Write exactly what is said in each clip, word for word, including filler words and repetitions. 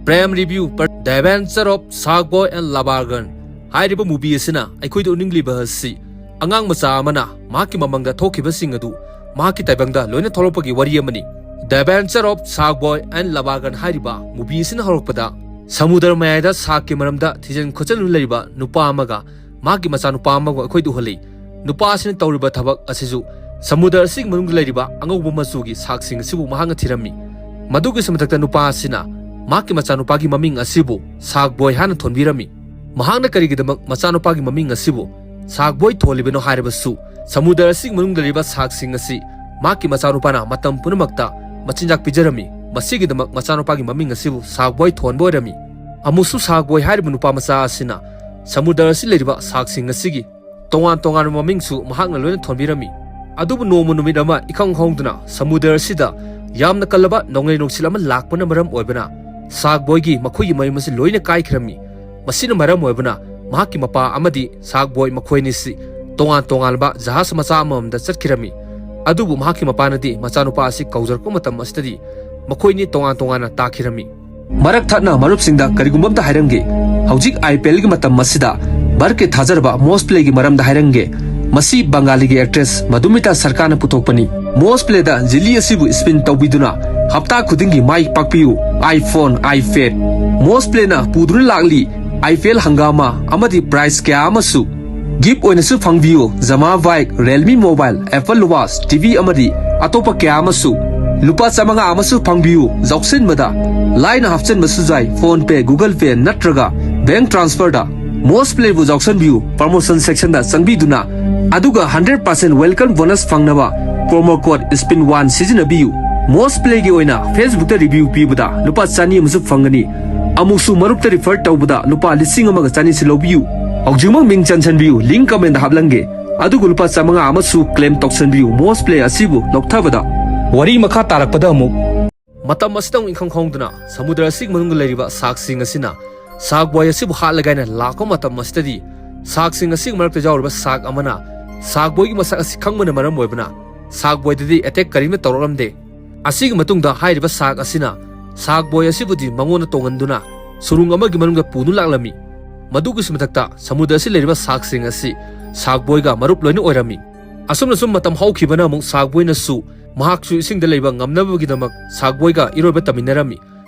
Prem Review, The Adventure of Shark Boy and Lava Girl ꯍꯥꯏꯔꯤꯕ movie ꯑꯁꯤꯅ ꯑꯩꯈꯣꯏꯗ ꯎꯠꯅꯤꯡꯂꯤꯕ ꯑꯁꯤ, ꯑꯉꯥꯡ ꯃꯆꯥ ꯑꯃꯅ ꯃꯍꯥꯛꯀꯤ ꯃꯃꯥꯡꯗ ꯊꯣꯛꯈꯤꯕꯁꯤꯡ ꯑꯗꯨ ꯃꯍꯥꯛꯀꯤ ꯇꯥꯏꯕꯪꯗ ꯂꯣꯏꯅ ꯊꯣꯛꯂꯛꯄꯒꯤ ꯋꯥꯔꯤ ꯑꯃꯅꯤ꯫ The Adventure of Shark Boy and Lava Girl ꯍꯥꯏꯔꯤꯕ movie ꯑꯁꯤꯅ ꯍꯧꯔꯛꯄꯗ, ꯁꯃꯨꯗ꯭ꯔ ꯃꯌꯥꯏꯗ ꯁꯥꯔꯛꯀꯤ ꯃꯔꯝꯗ ꯊꯤꯖꯤꯟ ꯈꯣꯠꯆꯤꯟꯗꯨꯅ ꯂꯩꯔꯤꯕ ꯅꯨꯄꯥ ꯑꯃꯒ ꯃꯍꯥꯛꯀꯤ ꯃꯆꯥꯅꯨꯄꯥ ꯑꯃꯕꯨ ꯑꯩꯈꯣꯏꯗ ꯎꯍꯜꯂꯤ꯫ ꯅꯨꯄꯥ ꯑꯁꯤꯅ ꯇꯧꯔꯤꯕ ꯊꯕꯛ ꯑꯁꯤꯁꯨ ꯁꯃꯨꯗ꯭ꯔ ꯑꯁꯤꯒꯤ ꯃꯅꯨꯡꯗ ꯂꯩꯔꯤꯕ ꯑꯉꯧꯕ ꯃꯆꯨꯒꯤ ꯁꯥꯔꯛꯁꯤꯡ ꯑꯁꯤꯕꯨ ꯃꯍꯥꯛꯅ ꯊꯤꯔꯝꯃꯤ꯫ ꯃꯗꯨꯒꯤꯁꯨ ꯃꯊꯛꯇ ꯅꯨꯄꯥ ꯑꯁꯤꯅ ꯃꯍꯥꯛꯀꯤ ꯃꯆꯥꯅꯨꯄꯥꯒꯤ ꯃꯃꯤꯡ ꯑꯁꯤꯕꯨ Shark Boy ꯍꯥꯏꯅ ꯊꯣꯟꯕꯤꯔꯝꯃꯤ꯫ ꯃꯍꯥꯛꯅ ꯀꯔꯤꯒꯤꯗꯃꯛ ꯃꯆꯥꯅꯨꯄꯥꯒꯤ ꯃꯃꯤꯡ ꯑꯁꯤꯕꯨ Shark Boy ꯊꯣꯜꯂꯤꯕꯅꯣ ꯍꯥꯏꯔꯕꯁꯨ, ꯁꯃꯨꯗ꯭ꯔ ꯑꯁꯤꯒꯤ ꯃꯅꯨꯡꯗ ꯂꯩꯔꯤꯕ ꯁꯥꯔꯛꯁꯤꯡ ꯑꯁꯤ ꯃꯍꯥꯛꯀꯤ ꯃꯆꯥꯅꯨꯄꯥꯅ ꯃꯇꯝ ꯄꯨꯝꯅꯃꯛꯇ ꯃꯆꯤꯟꯖꯥꯛ ꯄꯤꯖꯔꯝꯃꯤ꯫ ꯃꯁꯤꯒꯤꯗꯃꯛ ꯃꯆꯥꯅꯨꯄꯥꯒꯤ ꯃꯃꯤꯡ ꯑꯁꯤꯕꯨ Shark Boy ꯊꯣꯟꯕ ꯑꯣꯏꯔꯝꯃꯤ꯫ ꯑꯃꯨꯛꯁꯨ Shark Boy ꯍꯥꯏꯔꯤꯕ ꯅꯨꯄꯥ ꯃꯆꯥ ꯑꯁꯤꯅ ꯁꯃꯨꯗ꯭ꯔ ꯑꯁꯤ ꯂꯩꯔꯤꯕ ꯁꯥꯔꯛꯁꯤꯡ ꯑꯁꯤꯒꯤ ꯇꯣꯉꯥꯟ ꯇꯣꯉꯥꯟꯕ ꯃꯃꯤꯡꯁꯨ ꯃꯍꯥꯛꯅ ꯂꯣꯏꯅ ꯊꯣꯟꯕꯤꯔꯝꯃꯤ꯫ ꯑꯗꯨꯕꯨ ꯅꯣꯡꯃ ꯅꯨꯃꯤꯠ ꯑꯃ ꯏꯈꯪ ꯈꯪꯍꯧꯗꯅ ꯁꯃꯨꯗ꯭ꯔ ꯑꯁꯤꯗ ꯌꯥꯝꯅ ꯀꯜꯂꯕ ꯅꯣꯡꯂꯩ ꯅꯨꯡꯁꯤꯠ ꯑꯃ ꯂꯥꯛꯄꯅ ꯃꯔꯝ ꯑꯣꯏꯕꯅ Shark Boyꯒꯤ ꯃꯈꯣꯏꯒꯤ ꯃꯌꯨꯝ ꯑꯁꯤ ꯂꯣꯏꯅ ꯀꯥꯏꯈꯤꯔꯝꯃꯤ꯫ ꯃꯁꯤꯅ ꯃꯔꯝ ꯑꯣꯏꯕꯅ ꯃꯍꯥꯛꯀꯤ ꯃꯄꯥ ꯑꯃꯗꯤ Shark Boy ꯃꯈꯣꯏ ꯑꯅꯤꯁꯤ ꯇꯣꯉꯥꯟ ꯇꯣꯉꯥꯟꯕ ꯖꯍꯥꯖ ꯃꯆꯥ ꯑꯃꯃꯝꯗ ꯆꯠꯈꯤꯔꯝꯃꯤ꯫ ꯑꯗꯨꯕꯨ ꯃꯍꯥꯛꯀꯤ ꯃꯄꯥꯅꯗꯤ ꯃꯆꯥꯅꯨꯄꯥ ꯑꯁꯤ ꯀꯧꯖꯔꯛꯄ ꯃꯇꯝ ꯑꯁꯤꯗꯗꯤ ꯃꯈꯣꯏꯅꯤ ꯇꯣꯉꯥꯟ ꯇꯣꯉꯥꯟꯅ ꯇꯥꯈꯤꯔꯝꯃꯤ꯫ ꯃꯔꯛ ꯊꯠꯅ ꯃꯔꯨꯞꯁꯤꯡꯗ ꯀꯔꯤꯒꯨꯝꯕ ꯑꯝꯇ ꯍꯥꯏꯔꯝꯒꯦ꯫ ꯍꯧꯖꯤꯛ IPLꯒꯤ ꯃꯇꯝ ꯑꯁꯤꯗ ꯚꯥꯔꯠꯀꯤ ꯊꯥꯖꯔꯕ ꯃꯣꯁ ꯄ꯭ꯂꯦꯒꯤ ꯃꯔꯝꯗ ꯍꯥꯏꯔꯝꯒꯦ꯫ ꯃꯁꯤ ꯕꯪꯒꯥꯂꯤꯒꯤ actress ꯃꯙꯨꯃꯤꯇꯥ ꯁꯔꯀꯥꯔꯅ ꯄꯨꯊꯣꯛꯄꯅꯤ꯫ ꯃꯣꯁ ꯄ꯭ꯂꯦꯗ ꯖꯤꯂꯤ ꯑꯁꯤꯕꯨ spin ꯇꯧꯕꯤꯗꯨꯅ ꯍꯞꯇꯥ ꯈꯨꯗꯤꯡꯒꯤ ꯃꯥꯏ ꯄꯥꯛꯄꯤꯌꯨ꯫ iPhone, iPad꯫ ꯃꯣꯁ ꯄ꯭ꯂꯦꯅ ꯄꯨꯗꯨꯅ ꯂꯥꯛꯂꯤ IPL ꯍꯪꯒꯥꯃꯥ ꯑꯃꯗꯤ prize ꯀꯌꯥ ꯑꯃꯁꯨ꯫ Gift ꯑꯣꯏꯅꯁꯨ ꯐꯪꯕꯤꯌꯨ ꯖꯃꯥ bike, Realme mobile, Apple Watch, TV ꯑꯃꯗꯤ ꯑꯇꯣꯞꯄ ꯀꯌꯥ ꯑꯃꯁꯨ꯫ ꯂꯨꯄꯥ ꯆꯥꯃꯉꯥ ꯑꯃꯁꯨ ꯐꯪꯕꯤꯌꯨ꯫ ꯌꯥꯎꯁꯤꯟꯕꯗ ꯂꯥꯏꯅ ꯍꯥꯞꯆꯤꯟꯕꯁꯨ ꯌꯥꯏ, PhonePe, Google Pay ꯅꯠꯇ꯭ꯔꯒ bank transferꯗ꯫ ꯃꯣꯁ ꯄ꯭ꯂꯦꯕꯨ ꯌꯥꯎꯁꯟꯕꯤꯌꯨ꯫ Promotion sectionꯗ ꯆꯪꯕꯤꯗꯨꯅ ꯑꯗꯨꯒ hundred percent welcome bonus ꯐꯪꯅꯕ promo code spin one ꯁꯤꯖꯤꯟꯅꯕꯤꯌꯨ꯫ ꯃꯣꯁ ꯄ꯭ꯂꯦꯒꯤ ꯑꯣꯏꯅ Facebookꯇ review ꯄꯤꯕꯗ ꯂꯨꯄꯥ ꯆꯅꯤ ꯑꯃꯁꯨ ꯐꯪꯒꯅꯤ꯫ ꯑꯃꯨꯛꯁꯨ ꯃꯔꯨꯞꯇ refer ꯇꯧꯕꯗ ꯂꯨꯄꯥ ꯂꯤꯁꯤꯡ ꯑꯃꯒ ꯆꯅꯤꯁꯨ ꯂꯧꯕꯤꯌꯨ꯫ ꯍꯧꯖꯤꯛꯃꯛ ꯃꯤꯡ ꯆꯟꯁꯟꯕꯤꯌꯨ, link commentꯗ ꯍꯥꯞꯂꯝꯒꯦ꯫ ꯑꯗꯨꯒ ꯂꯨꯄꯥ ꯆꯥꯃꯉꯥ ꯑꯃꯁꯨ claim ꯇꯧꯁꯟꯕꯤꯌꯨ ꯃꯣꯁ ꯄ꯭ꯂꯦ ꯑꯁꯤꯕꯨ ꯂꯧꯊꯕꯗ꯫ ꯋꯥꯔꯤ ꯃꯈꯥ ꯇꯥꯔꯛꯄꯗ ꯑꯃꯨꯛ꯫ ꯃꯇꯝ ꯑꯁꯤꯗ ꯑꯃꯨꯛ ꯏꯈꯪ ꯈꯪꯍꯧꯗꯅ ꯁꯃꯨꯗ꯭ꯔ ꯑꯁꯤꯒꯤ ꯃꯅꯨꯡꯗ ꯂꯩꯔꯤꯕ ꯁꯥꯔꯛꯁꯤꯡ ꯑꯁꯤꯅ Shark Boy ꯑꯁꯤꯕꯨ ꯍꯥꯠꯂꯒꯦ ꯍꯥꯏꯅ ꯂꯥꯛꯄ ꯃꯇꯝ ꯑꯁꯤꯗꯗꯤ, ꯁꯥꯔꯛꯁꯤꯡ ꯑꯁꯤꯒꯤ ꯃꯔꯛꯇ ꯌꯥꯎꯔꯤꯕ ꯁꯥꯔꯛ ꯑꯃꯅ Shark Boyꯒꯤ ꯃꯁꯛ ꯑꯁꯤ ꯈꯪꯕꯅ ꯃꯔꯝ ꯑꯣꯏꯕꯅ Shark Boyꯗꯗꯤ attack ꯀꯔꯤꯝꯇ ꯇꯧꯔꯛꯂꯝꯗꯦ꯫ ꯑꯁꯤꯒꯤ ꯃꯇꯨꯡꯗ ꯍꯥꯏꯔꯤꯕ ꯁꯥꯔꯛ ꯑꯁꯤꯅ ꯁꯥꯔꯛ ꯕꯣꯏ ꯑꯁꯤꯕꯨꯗꯤ ꯃꯉꯣꯟꯗ ꯇꯣꯡꯍꯟꯗꯨꯅ ꯁꯨꯔꯨꯡ ꯑꯃꯒꯤ ꯃꯅꯨꯡꯗ ꯄꯨꯗꯨꯅ ꯂꯥꯛꯂꯝꯃꯤ꯫ ꯃꯗꯨꯒꯤꯁꯨ ꯃꯊꯛꯇ ꯁꯃꯨꯗ꯭ꯔ ꯑꯁꯤ ꯂꯩꯔꯤꯕ ꯁꯥꯔꯛꯁꯤꯡ ꯑꯁꯤ ꯁꯥꯔꯛ ꯕꯣꯏꯒ ꯃꯔꯨꯞ ꯂꯣꯏꯅ ꯑꯣꯏꯔꯝꯃꯤ꯫ ꯑꯁꯨꯝꯅ ꯁꯨꯝ ꯃꯇꯝ ꯍꯧꯈꯤꯕꯅ ꯑꯃꯨꯛ ꯁꯥꯔꯛ ꯕꯣꯏꯅꯁꯨ ꯃꯍꯥꯛꯁꯨ ꯏꯁꯤꯡꯗ ꯂꯩꯕ ꯉꯝꯅꯕꯒꯤꯗꯃꯛ ꯁꯥꯔꯛ ꯕꯣꯏꯒ ꯏꯔꯣꯏꯕ ꯇꯝꯃꯤꯟꯅꯔꯝꯃꯤ꯫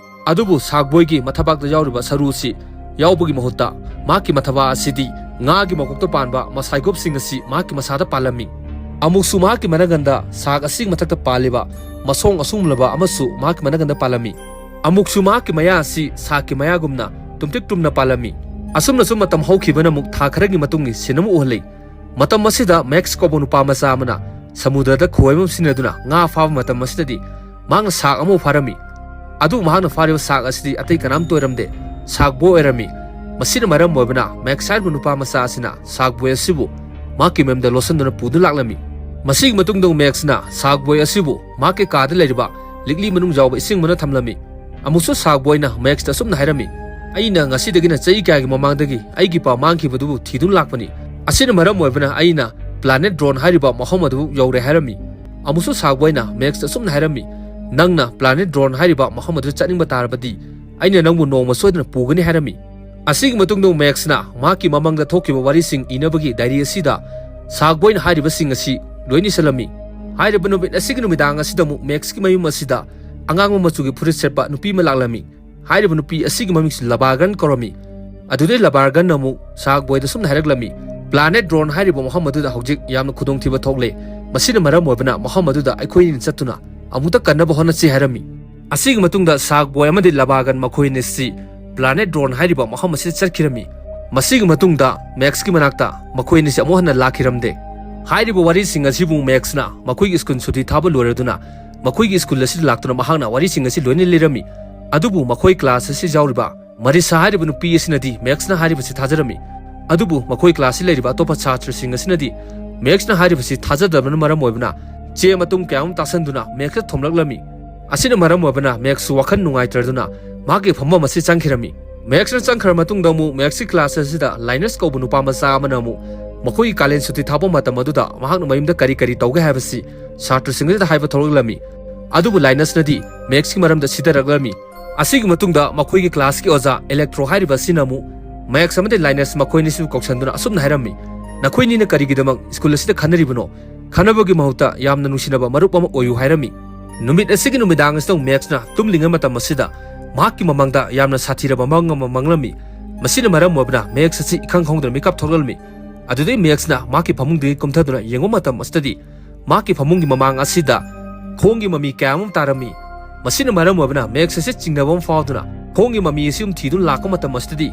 ꯑꯗꯨꯕꯨ ꯁꯥꯔꯛ ꯕꯣꯏꯒꯤ ꯃꯊꯕꯥꯛꯇ ꯌꯥꯎꯔꯤꯕ ꯁꯔꯨꯁꯤ ꯌꯥꯎꯕꯒꯤ ꯃꯍꯨꯠꯇ ꯃꯍꯥꯛꯀꯤ ꯃꯊꯕꯥꯛ ꯑꯁꯤꯗꯤ ꯉꯥꯒꯤ ꯃꯀꯣꯛꯇ ꯄꯥꯟꯕ ꯃꯁꯥꯏꯒꯣꯞꯁꯤꯡ ꯑꯁꯤ ꯃꯍꯥꯛꯀꯤ ꯃꯁꯥꯗ ꯄꯥꯜꯂꯝꯃꯤ꯫ ꯑꯃꯨꯛꯁꯨ ꯃꯍꯥꯛꯀꯤ ꯃꯅꯒꯟꯗ ꯁꯥꯔꯛ ꯑꯁꯤꯒꯤ ꯃꯊꯛꯇ ꯄꯥꯜꯂꯤꯕ ꯃꯁꯣꯡ ꯑꯁꯨꯡꯂꯕ ꯑꯃꯁꯨ ꯃꯍꯥꯛꯀꯤ ꯃꯅꯒꯟꯗ ꯄꯥꯜꯂꯝꯃꯤ꯫ ꯑꯃꯨꯛꯁꯨ ꯃꯍꯥꯛꯀꯤ ꯃꯌꯥ ꯑꯁꯤ ꯁꯥꯔꯛꯀꯤ ꯃꯌꯥꯒꯨꯝꯅ ꯇꯨꯝꯇ꯭ꯔꯤꯛ ꯇꯨꯝꯅ ꯄꯥꯜꯂꯝꯃꯤ꯫ ꯑꯁꯨꯝꯅ ꯁꯨꯝ ꯃꯇꯝ ꯍꯧꯈꯤꯕꯅ ꯑꯃꯨꯛ ꯊꯥ ꯈꯔꯒꯤ ꯃꯇꯨꯡꯒꯤ ꯁꯤꯟ ꯑꯃ ꯎꯍꯜꯂꯤ꯫ ꯃꯇꯝ ꯑꯁꯤꯗ ꯃꯦꯛꯁ ꯀꯧꯕ ꯅꯨꯄꯥ ꯃꯆꯥ ꯑꯃꯅ ꯁꯃꯨꯗ꯭ꯔꯗ ꯈꯣꯏ ꯑꯃ ꯁꯤꯖꯤꯟꯅꯗꯨꯅ ꯉꯥ ꯐꯥꯕ ꯃꯇꯝ ꯑꯁꯤꯗꯗꯤ ꯃꯍꯥꯛꯅ ꯁꯥꯔꯛ ꯑꯃ ꯐꯥꯔꯝꯃꯤ꯫ ꯑꯗꯨ ꯃꯍꯥꯛꯅ ꯐꯥꯔꯤꯕ ꯁꯥꯔꯛ ꯑꯁꯤꯗꯤ ꯑꯇꯩ ꯀꯅꯥꯝꯇ ꯑꯣꯏꯔꯝꯗꯦ, ꯁꯥꯔꯛ ꯕꯣꯏ ꯑꯣꯏꯔꯝꯃꯤ꯫ ꯃꯁꯤꯅ ꯃꯔꯝ ꯑꯣꯏꯕꯅ ꯃꯦꯛꯁ ꯍꯥꯏꯔꯤꯕ ꯅꯨꯄꯥ ꯃꯆꯥ ꯑꯁꯤꯅ ꯁꯥꯔꯛ ꯕꯣꯏ ꯑꯁꯤꯕꯨ ꯃꯍꯥꯛꯀꯤ ꯃꯌꯨꯝꯗ ꯂꯣꯠꯁꯤꯟꯗꯨꯅ ꯄꯨꯗꯨꯅ ꯂꯥꯛꯂꯝꯃꯤ꯫ ꯃꯁꯤꯒꯤ ꯃꯇꯨꯡꯗ ꯃꯦꯛꯁꯅ ꯁꯥꯔꯛ ꯕꯣꯏ ꯑꯁꯤꯕꯨ ꯃꯍꯥꯛꯀꯤ ꯀꯥꯗ ꯂꯩꯔꯤꯕ ꯂꯤꯛꯂꯤ ꯃꯅꯨꯡ ꯌꯥꯎꯕ ꯏꯁꯤꯡ ꯑꯃꯅ ꯊꯝꯂꯝꯃꯤ꯫ ꯑꯃꯨꯛꯁꯨ ꯁꯥꯔꯛ ꯕꯣꯏꯅ ꯃꯦꯛꯁꯇ ꯑꯁꯨꯝꯅ ꯍꯥꯏꯔꯝꯃꯤ, "ꯑꯩꯅ ꯉꯁꯤꯗꯒꯤꯅ ꯆꯍꯤ ꯀꯌꯥꯒꯤ ꯃꯃꯥꯡꯗꯒꯤ ꯑꯩꯒꯤ ꯏꯄꯥ ꯃꯥꯡꯈꯤꯕꯗꯨꯕꯨ ꯊꯤꯗꯨꯅ ꯂꯥꯛꯄꯅꯤ꯫ ꯑꯁꯤꯅ ꯃꯔꯝ ꯑꯣꯏꯕꯅ ꯑꯩꯅ ꯄ꯭ꯂꯥꯅꯦꯠ ꯗ꯭ꯔꯣꯟ ꯍꯥꯏꯔꯤꯕ ꯃꯐꯝ ꯑꯗꯨ ꯌꯧꯔꯦ" ꯍꯥꯏꯔꯝꯃꯤ꯫ ꯑꯃꯨꯛꯁꯨ ꯁꯥꯔꯛ ꯕꯣꯏꯅ ꯃꯦꯛꯁꯇ ꯑꯁꯨꯝꯅ ꯍꯥꯏꯔꯝꯃꯤ, "ꯅꯪꯅ ꯄ꯭ꯂꯥꯅꯦꯠ ꯗ꯭ꯔꯣꯟ ꯍꯥꯏꯔꯤꯕ ꯃꯐꯝ ꯑꯗꯨꯗ ꯆꯠꯅꯤꯡꯕ ꯇꯥꯔꯕꯗꯤ ꯑꯩꯅ ꯅꯪꯕꯨ ꯅꯣꯡꯃ ꯁꯣꯏꯗꯅ ꯄꯨꯒꯅꯤ" ꯍꯥꯏꯔꯝꯃꯤ꯫ ꯑꯁꯤꯒꯤ ꯃꯇꯨꯡꯗ ꯃꯦꯛꯁꯅ ꯃꯍꯥꯛꯀꯤ ꯃꯃꯥꯡꯗ ꯊꯣꯛꯈꯤꯕ ꯋꯥꯔꯤꯁꯤꯡ ꯏꯅꯕꯒꯤ ꯗꯥꯏꯔꯤ ꯑꯁꯤꯗ ꯁꯥꯔꯛ ꯕꯣꯏꯅ ꯍꯥꯏꯔꯤꯕꯁꯤꯡ ꯑꯁꯤ ꯂꯣꯏꯅ ꯏꯁꯜꯂꯝꯃꯤ꯫ ꯍꯥꯏꯔꯤꯕ ꯅꯨꯃꯤꯠ ꯑꯁꯤꯒꯤ ꯅꯨꯃꯤꯗꯥꯡ ꯑꯁꯤꯗ ꯑꯃꯨꯛ ꯃꯦꯛꯁꯀꯤ ꯃꯌꯨꯝ ꯑꯁꯤꯗ ꯑꯉꯥꯡꯕ ꯃꯆꯨꯒꯤ ꯐꯨꯔꯤꯠ ꯁꯦꯠꯄ ꯅꯨꯄꯤ ꯑꯃ ꯂꯥꯛꯂꯝꯃꯤ꯫ ꯍꯥꯏꯔꯤꯕ ꯅꯨꯄꯤ ꯑꯁꯤꯒꯤ ꯃꯃꯤꯡꯁꯤ ꯂꯕꯥꯔꯒꯟ ꯀꯧꯔꯝꯃꯤ꯫ ꯑꯗꯨꯗꯩ ꯂꯕꯥꯔꯒꯟꯅ ꯑꯃꯨꯛ ꯁꯥꯔꯛ ꯕꯣꯏꯗ ꯁꯨꯝꯅ ꯍꯥꯏꯔꯛꯂꯝꯃꯤ, "ꯄ꯭ꯂꯥꯅꯦꯠ ꯗ꯭ꯔꯣꯟ ꯍꯥꯏꯔꯤꯕ ꯃꯐꯝ ꯑꯗꯨꯗ ꯍꯧꯖꯤꯛ ꯌꯥꯝꯅ ꯈꯨꯗꯣꯡꯊꯤꯕ ꯊꯣꯛꯂꯦ꯫ ꯃꯁꯤꯅ ꯃꯔꯝ ꯑꯣꯏꯕꯅ ꯃꯐꯝ ꯑꯗꯨꯗ ꯑꯩꯈꯣꯏ ꯑꯅꯤ ꯆꯠꯇꯨꯅ ꯑꯃꯨꯛꯇ ꯀꯟꯅꯕ ꯍꯣꯠꯅꯁꯤ" ꯍꯥꯏꯔꯝꯃꯤ꯫ ꯑꯁꯤꯒꯤ ꯃꯇꯨꯡꯗ ꯁꯥꯔꯛ ꯕꯣꯏ ꯑꯃꯗꯤ ꯂꯕꯥꯔꯒꯟ ꯃꯈꯣꯏ ꯑꯅꯤꯁꯤ ꯄ꯭ꯂꯥꯅꯦꯠ ꯗ꯭ꯔꯣꯟ ꯍꯥꯏꯔꯤꯕ ꯃꯐꯝ ꯑꯁꯤꯗ ꯆꯠꯈꯤꯔꯝꯃꯤ꯫ ꯃꯁꯤꯒꯤ ꯃꯇꯨꯡꯗ ꯃꯦꯛꯁꯀꯤ ꯃꯅꯥꯛꯇ ꯃꯈꯣꯏ ꯑꯅꯤꯁꯤ ꯑꯃꯨꯛ ꯍꯟꯅ ꯂꯥꯛꯈꯤꯔꯝꯗꯦ꯫ ꯍꯥꯏꯔꯤꯕ ꯋꯥꯔꯤꯁꯤꯡ ꯑꯁꯤꯕꯨ ꯃꯦꯛꯁꯅ ꯃꯈꯣꯏꯒꯤ ꯁ꯭ꯀꯨꯜ ꯁꯨꯇꯤ ꯊꯥꯕ ꯂꯣꯏꯔꯗꯨꯅ ꯃꯈꯣꯏꯒꯤ ꯁ꯭ꯀꯨꯜ ꯑꯁꯤꯗ ꯂꯥꯛꯇꯨꯅ ꯃꯍꯥꯛꯅ ꯋꯥꯔꯤꯁꯤꯡ ꯑꯁꯤ ꯂꯣꯏꯅ ꯂꯤꯔꯝꯃꯤ꯫ ꯑꯗꯨꯕꯨ ꯃꯈꯣꯏ ꯀ꯭ꯂꯥꯁ ꯑꯁꯤ ꯌꯥꯎꯔꯤꯕ ꯃꯔꯤꯁꯥ ꯍꯥꯏꯔꯤꯕ ꯅꯨꯄꯤ ꯑꯁꯤꯅꯗꯤ ꯃꯦꯛꯁꯅ ꯍꯥꯏꯔꯤꯕꯁꯤ ꯊꯥꯖꯔꯝꯃꯤ꯫ ꯑꯗꯨꯕꯨ ꯃꯈꯣꯏ ꯀ꯭ꯂꯥꯁꯁꯤ ꯂꯩꯔꯤꯕ ꯑꯇꯣꯞꯄ ꯁꯥꯇ꯭ꯔꯁꯤꯡ ꯑꯁꯤꯅꯗꯤ ꯃꯦꯛꯁꯅ ꯍꯥꯏꯔꯤꯕꯁꯤ ꯊꯥꯖꯗꯕꯅ ꯃꯔꯝ ꯑꯣꯏꯕꯅ ꯆꯦ ꯃꯇꯨꯝ ꯀꯌꯥ ꯑꯃ ꯇꯥꯁꯟꯗꯨꯅ ꯃꯦꯛꯁꯇ ꯊꯣꯝꯂꯛꯂꯝꯃꯤ꯫ ꯑꯁꯤꯅ ꯃꯔꯝ ꯑꯣꯏꯕꯅ ꯃꯦꯛꯁꯁꯨ ꯋꯥꯈꯜ ꯅꯨꯡꯉꯥꯏꯇ꯭ꯔꯗꯨꯅ ꯃꯍꯥꯛꯀꯤ ꯐꯝꯐꯝ ꯑꯁꯤ ꯆꯪꯈꯤꯔꯝꯃꯤ꯫ ꯃꯦꯛꯁꯅ ꯆꯪꯈ꯭ꯔ ꯃꯇꯨꯡꯗ ꯑꯃꯨꯛ ꯃꯦꯛꯁꯀꯤ ꯀ꯭ꯂꯥꯁ ꯑꯁꯤꯗ ꯂꯥꯏꯅꯁ ꯀꯧꯕ ꯅꯨꯄꯥ ꯃꯆꯥ ꯑꯃꯅ ꯑꯃꯨꯛ ꯃꯈꯣꯏꯒꯤ ꯀꯥꯂꯦꯟ ꯁꯨꯇꯤ ꯊꯥꯕ ꯃꯇꯝ ꯑꯗꯨꯗ ꯃꯍꯥꯛꯅ ꯃꯌꯨꯝꯗ ꯀꯔꯤ ꯀꯔꯤ ꯇꯧꯒꯦ ꯍꯥꯏꯕꯁꯤ ꯁꯥꯇ꯭ꯔꯁꯤꯡ ꯑꯁꯤꯗ ꯍꯥꯏꯕ ꯊꯣꯛꯂꯛꯂꯝꯃꯤ꯫ ꯑꯗꯨꯕꯨ ꯂꯥꯏꯅꯁꯅꯗꯤ ꯃꯦꯛꯁꯀꯤ ꯃꯔꯝꯗ ꯁꯤꯊꯔꯛꯂꯝꯃꯤ꯫ ꯑꯁꯤꯒꯤ ꯃꯇꯨꯡꯗ ꯃꯈꯣꯏꯒꯤ ꯀ꯭ꯂꯥꯁꯀꯤ ꯑꯣꯖꯥ ꯏꯂꯦꯛꯇ꯭ꯔꯣ ꯍꯥꯏꯔꯤꯕ ꯑꯁꯤꯅ ꯑꯃꯨꯛ ꯃꯦꯛꯁ ꯑꯃꯗꯤ ꯂꯥꯏꯅꯁ ꯃꯈꯣꯏ ꯑꯅꯤꯁꯤꯕꯨ ꯀꯧꯁꯟꯗꯨꯅ ꯑꯁꯨꯝꯅ ꯍꯥꯏꯔꯝꯃꯤ, "ꯅꯈꯣꯏꯅꯤꯅ ꯀꯔꯤꯒꯤꯗꯃꯛ ꯁ꯭ꯀꯨꯜ ꯑꯁꯤꯗ ꯈꯟꯅꯔꯤꯕꯅꯣ? ꯈꯟꯅꯕꯒꯤ ꯃꯍꯨꯠꯇ ꯌꯥꯝꯅ ꯅꯨꯡꯁꯤꯅꯕ ꯃꯔꯨꯞ ꯑꯃ ꯑꯣꯏꯌꯨ" ꯍꯥꯏꯔꯝꯃꯤ꯫ ꯅꯨꯃꯤꯠ ꯑꯁꯤꯒꯤ ꯅꯨꯃꯤꯗꯥꯡ ꯑꯁꯤꯗ ꯃꯦꯛꯁꯅ ꯇꯨꯝꯂꯤꯉꯩ ꯃꯇꯝ ꯑꯁꯤꯗ ꯃꯍꯥꯛꯀꯤ ꯃꯃꯥꯡꯗ ꯌꯥꯝꯅ ꯁꯥꯊꯤꯔꯕ ꯃꯪ ꯑꯃ ꯃꯪꯂꯝꯃꯤ꯫ ꯃꯁꯤꯅ ꯃꯔꯝ ꯑꯣꯏꯕꯅ ꯃꯦꯛꯁ ꯑꯁꯤ ꯏꯈꯪ ꯈꯪꯍꯧꯗꯅ ꯃꯤꯀꯞ ꯊꯣꯛꯂꯝꯃꯤ꯫ ꯑꯗꯨꯗꯩ ꯃꯦꯛꯁꯅ ꯃꯍꯥꯛꯀꯤ ꯐꯃꯨꯡꯗꯒꯤ ꯀꯨꯝꯊꯗꯨꯅ ꯌꯦꯡꯕ ꯃꯇꯝ ꯑꯁꯤꯗꯗꯤ ꯃꯍꯥꯛꯀꯤ ꯐꯃꯨꯡꯒꯤ ꯃꯃꯥꯡ ꯑꯁꯤꯗ ꯈꯣꯡꯒꯤ ꯃꯃꯤ ꯀꯌꯥ ꯑꯃ ꯇꯥꯔꯝꯃꯤ꯫ ꯃꯁꯤꯅ ꯃꯔꯝ ꯑꯣꯏꯕꯅ ꯃꯦꯛꯁ ꯑꯁꯤ ꯆꯤꯡꯅꯕ ꯑꯃ ꯐꯥꯎꯗꯨꯅ ꯈꯣꯡꯒꯤ ꯃꯃꯤ ꯑꯁꯤ ꯑꯗꯨꯝ ꯊꯤꯗꯨꯅ ꯂꯥꯛꯄ ꯃꯇꯝ ꯑꯁꯤꯗꯗꯤ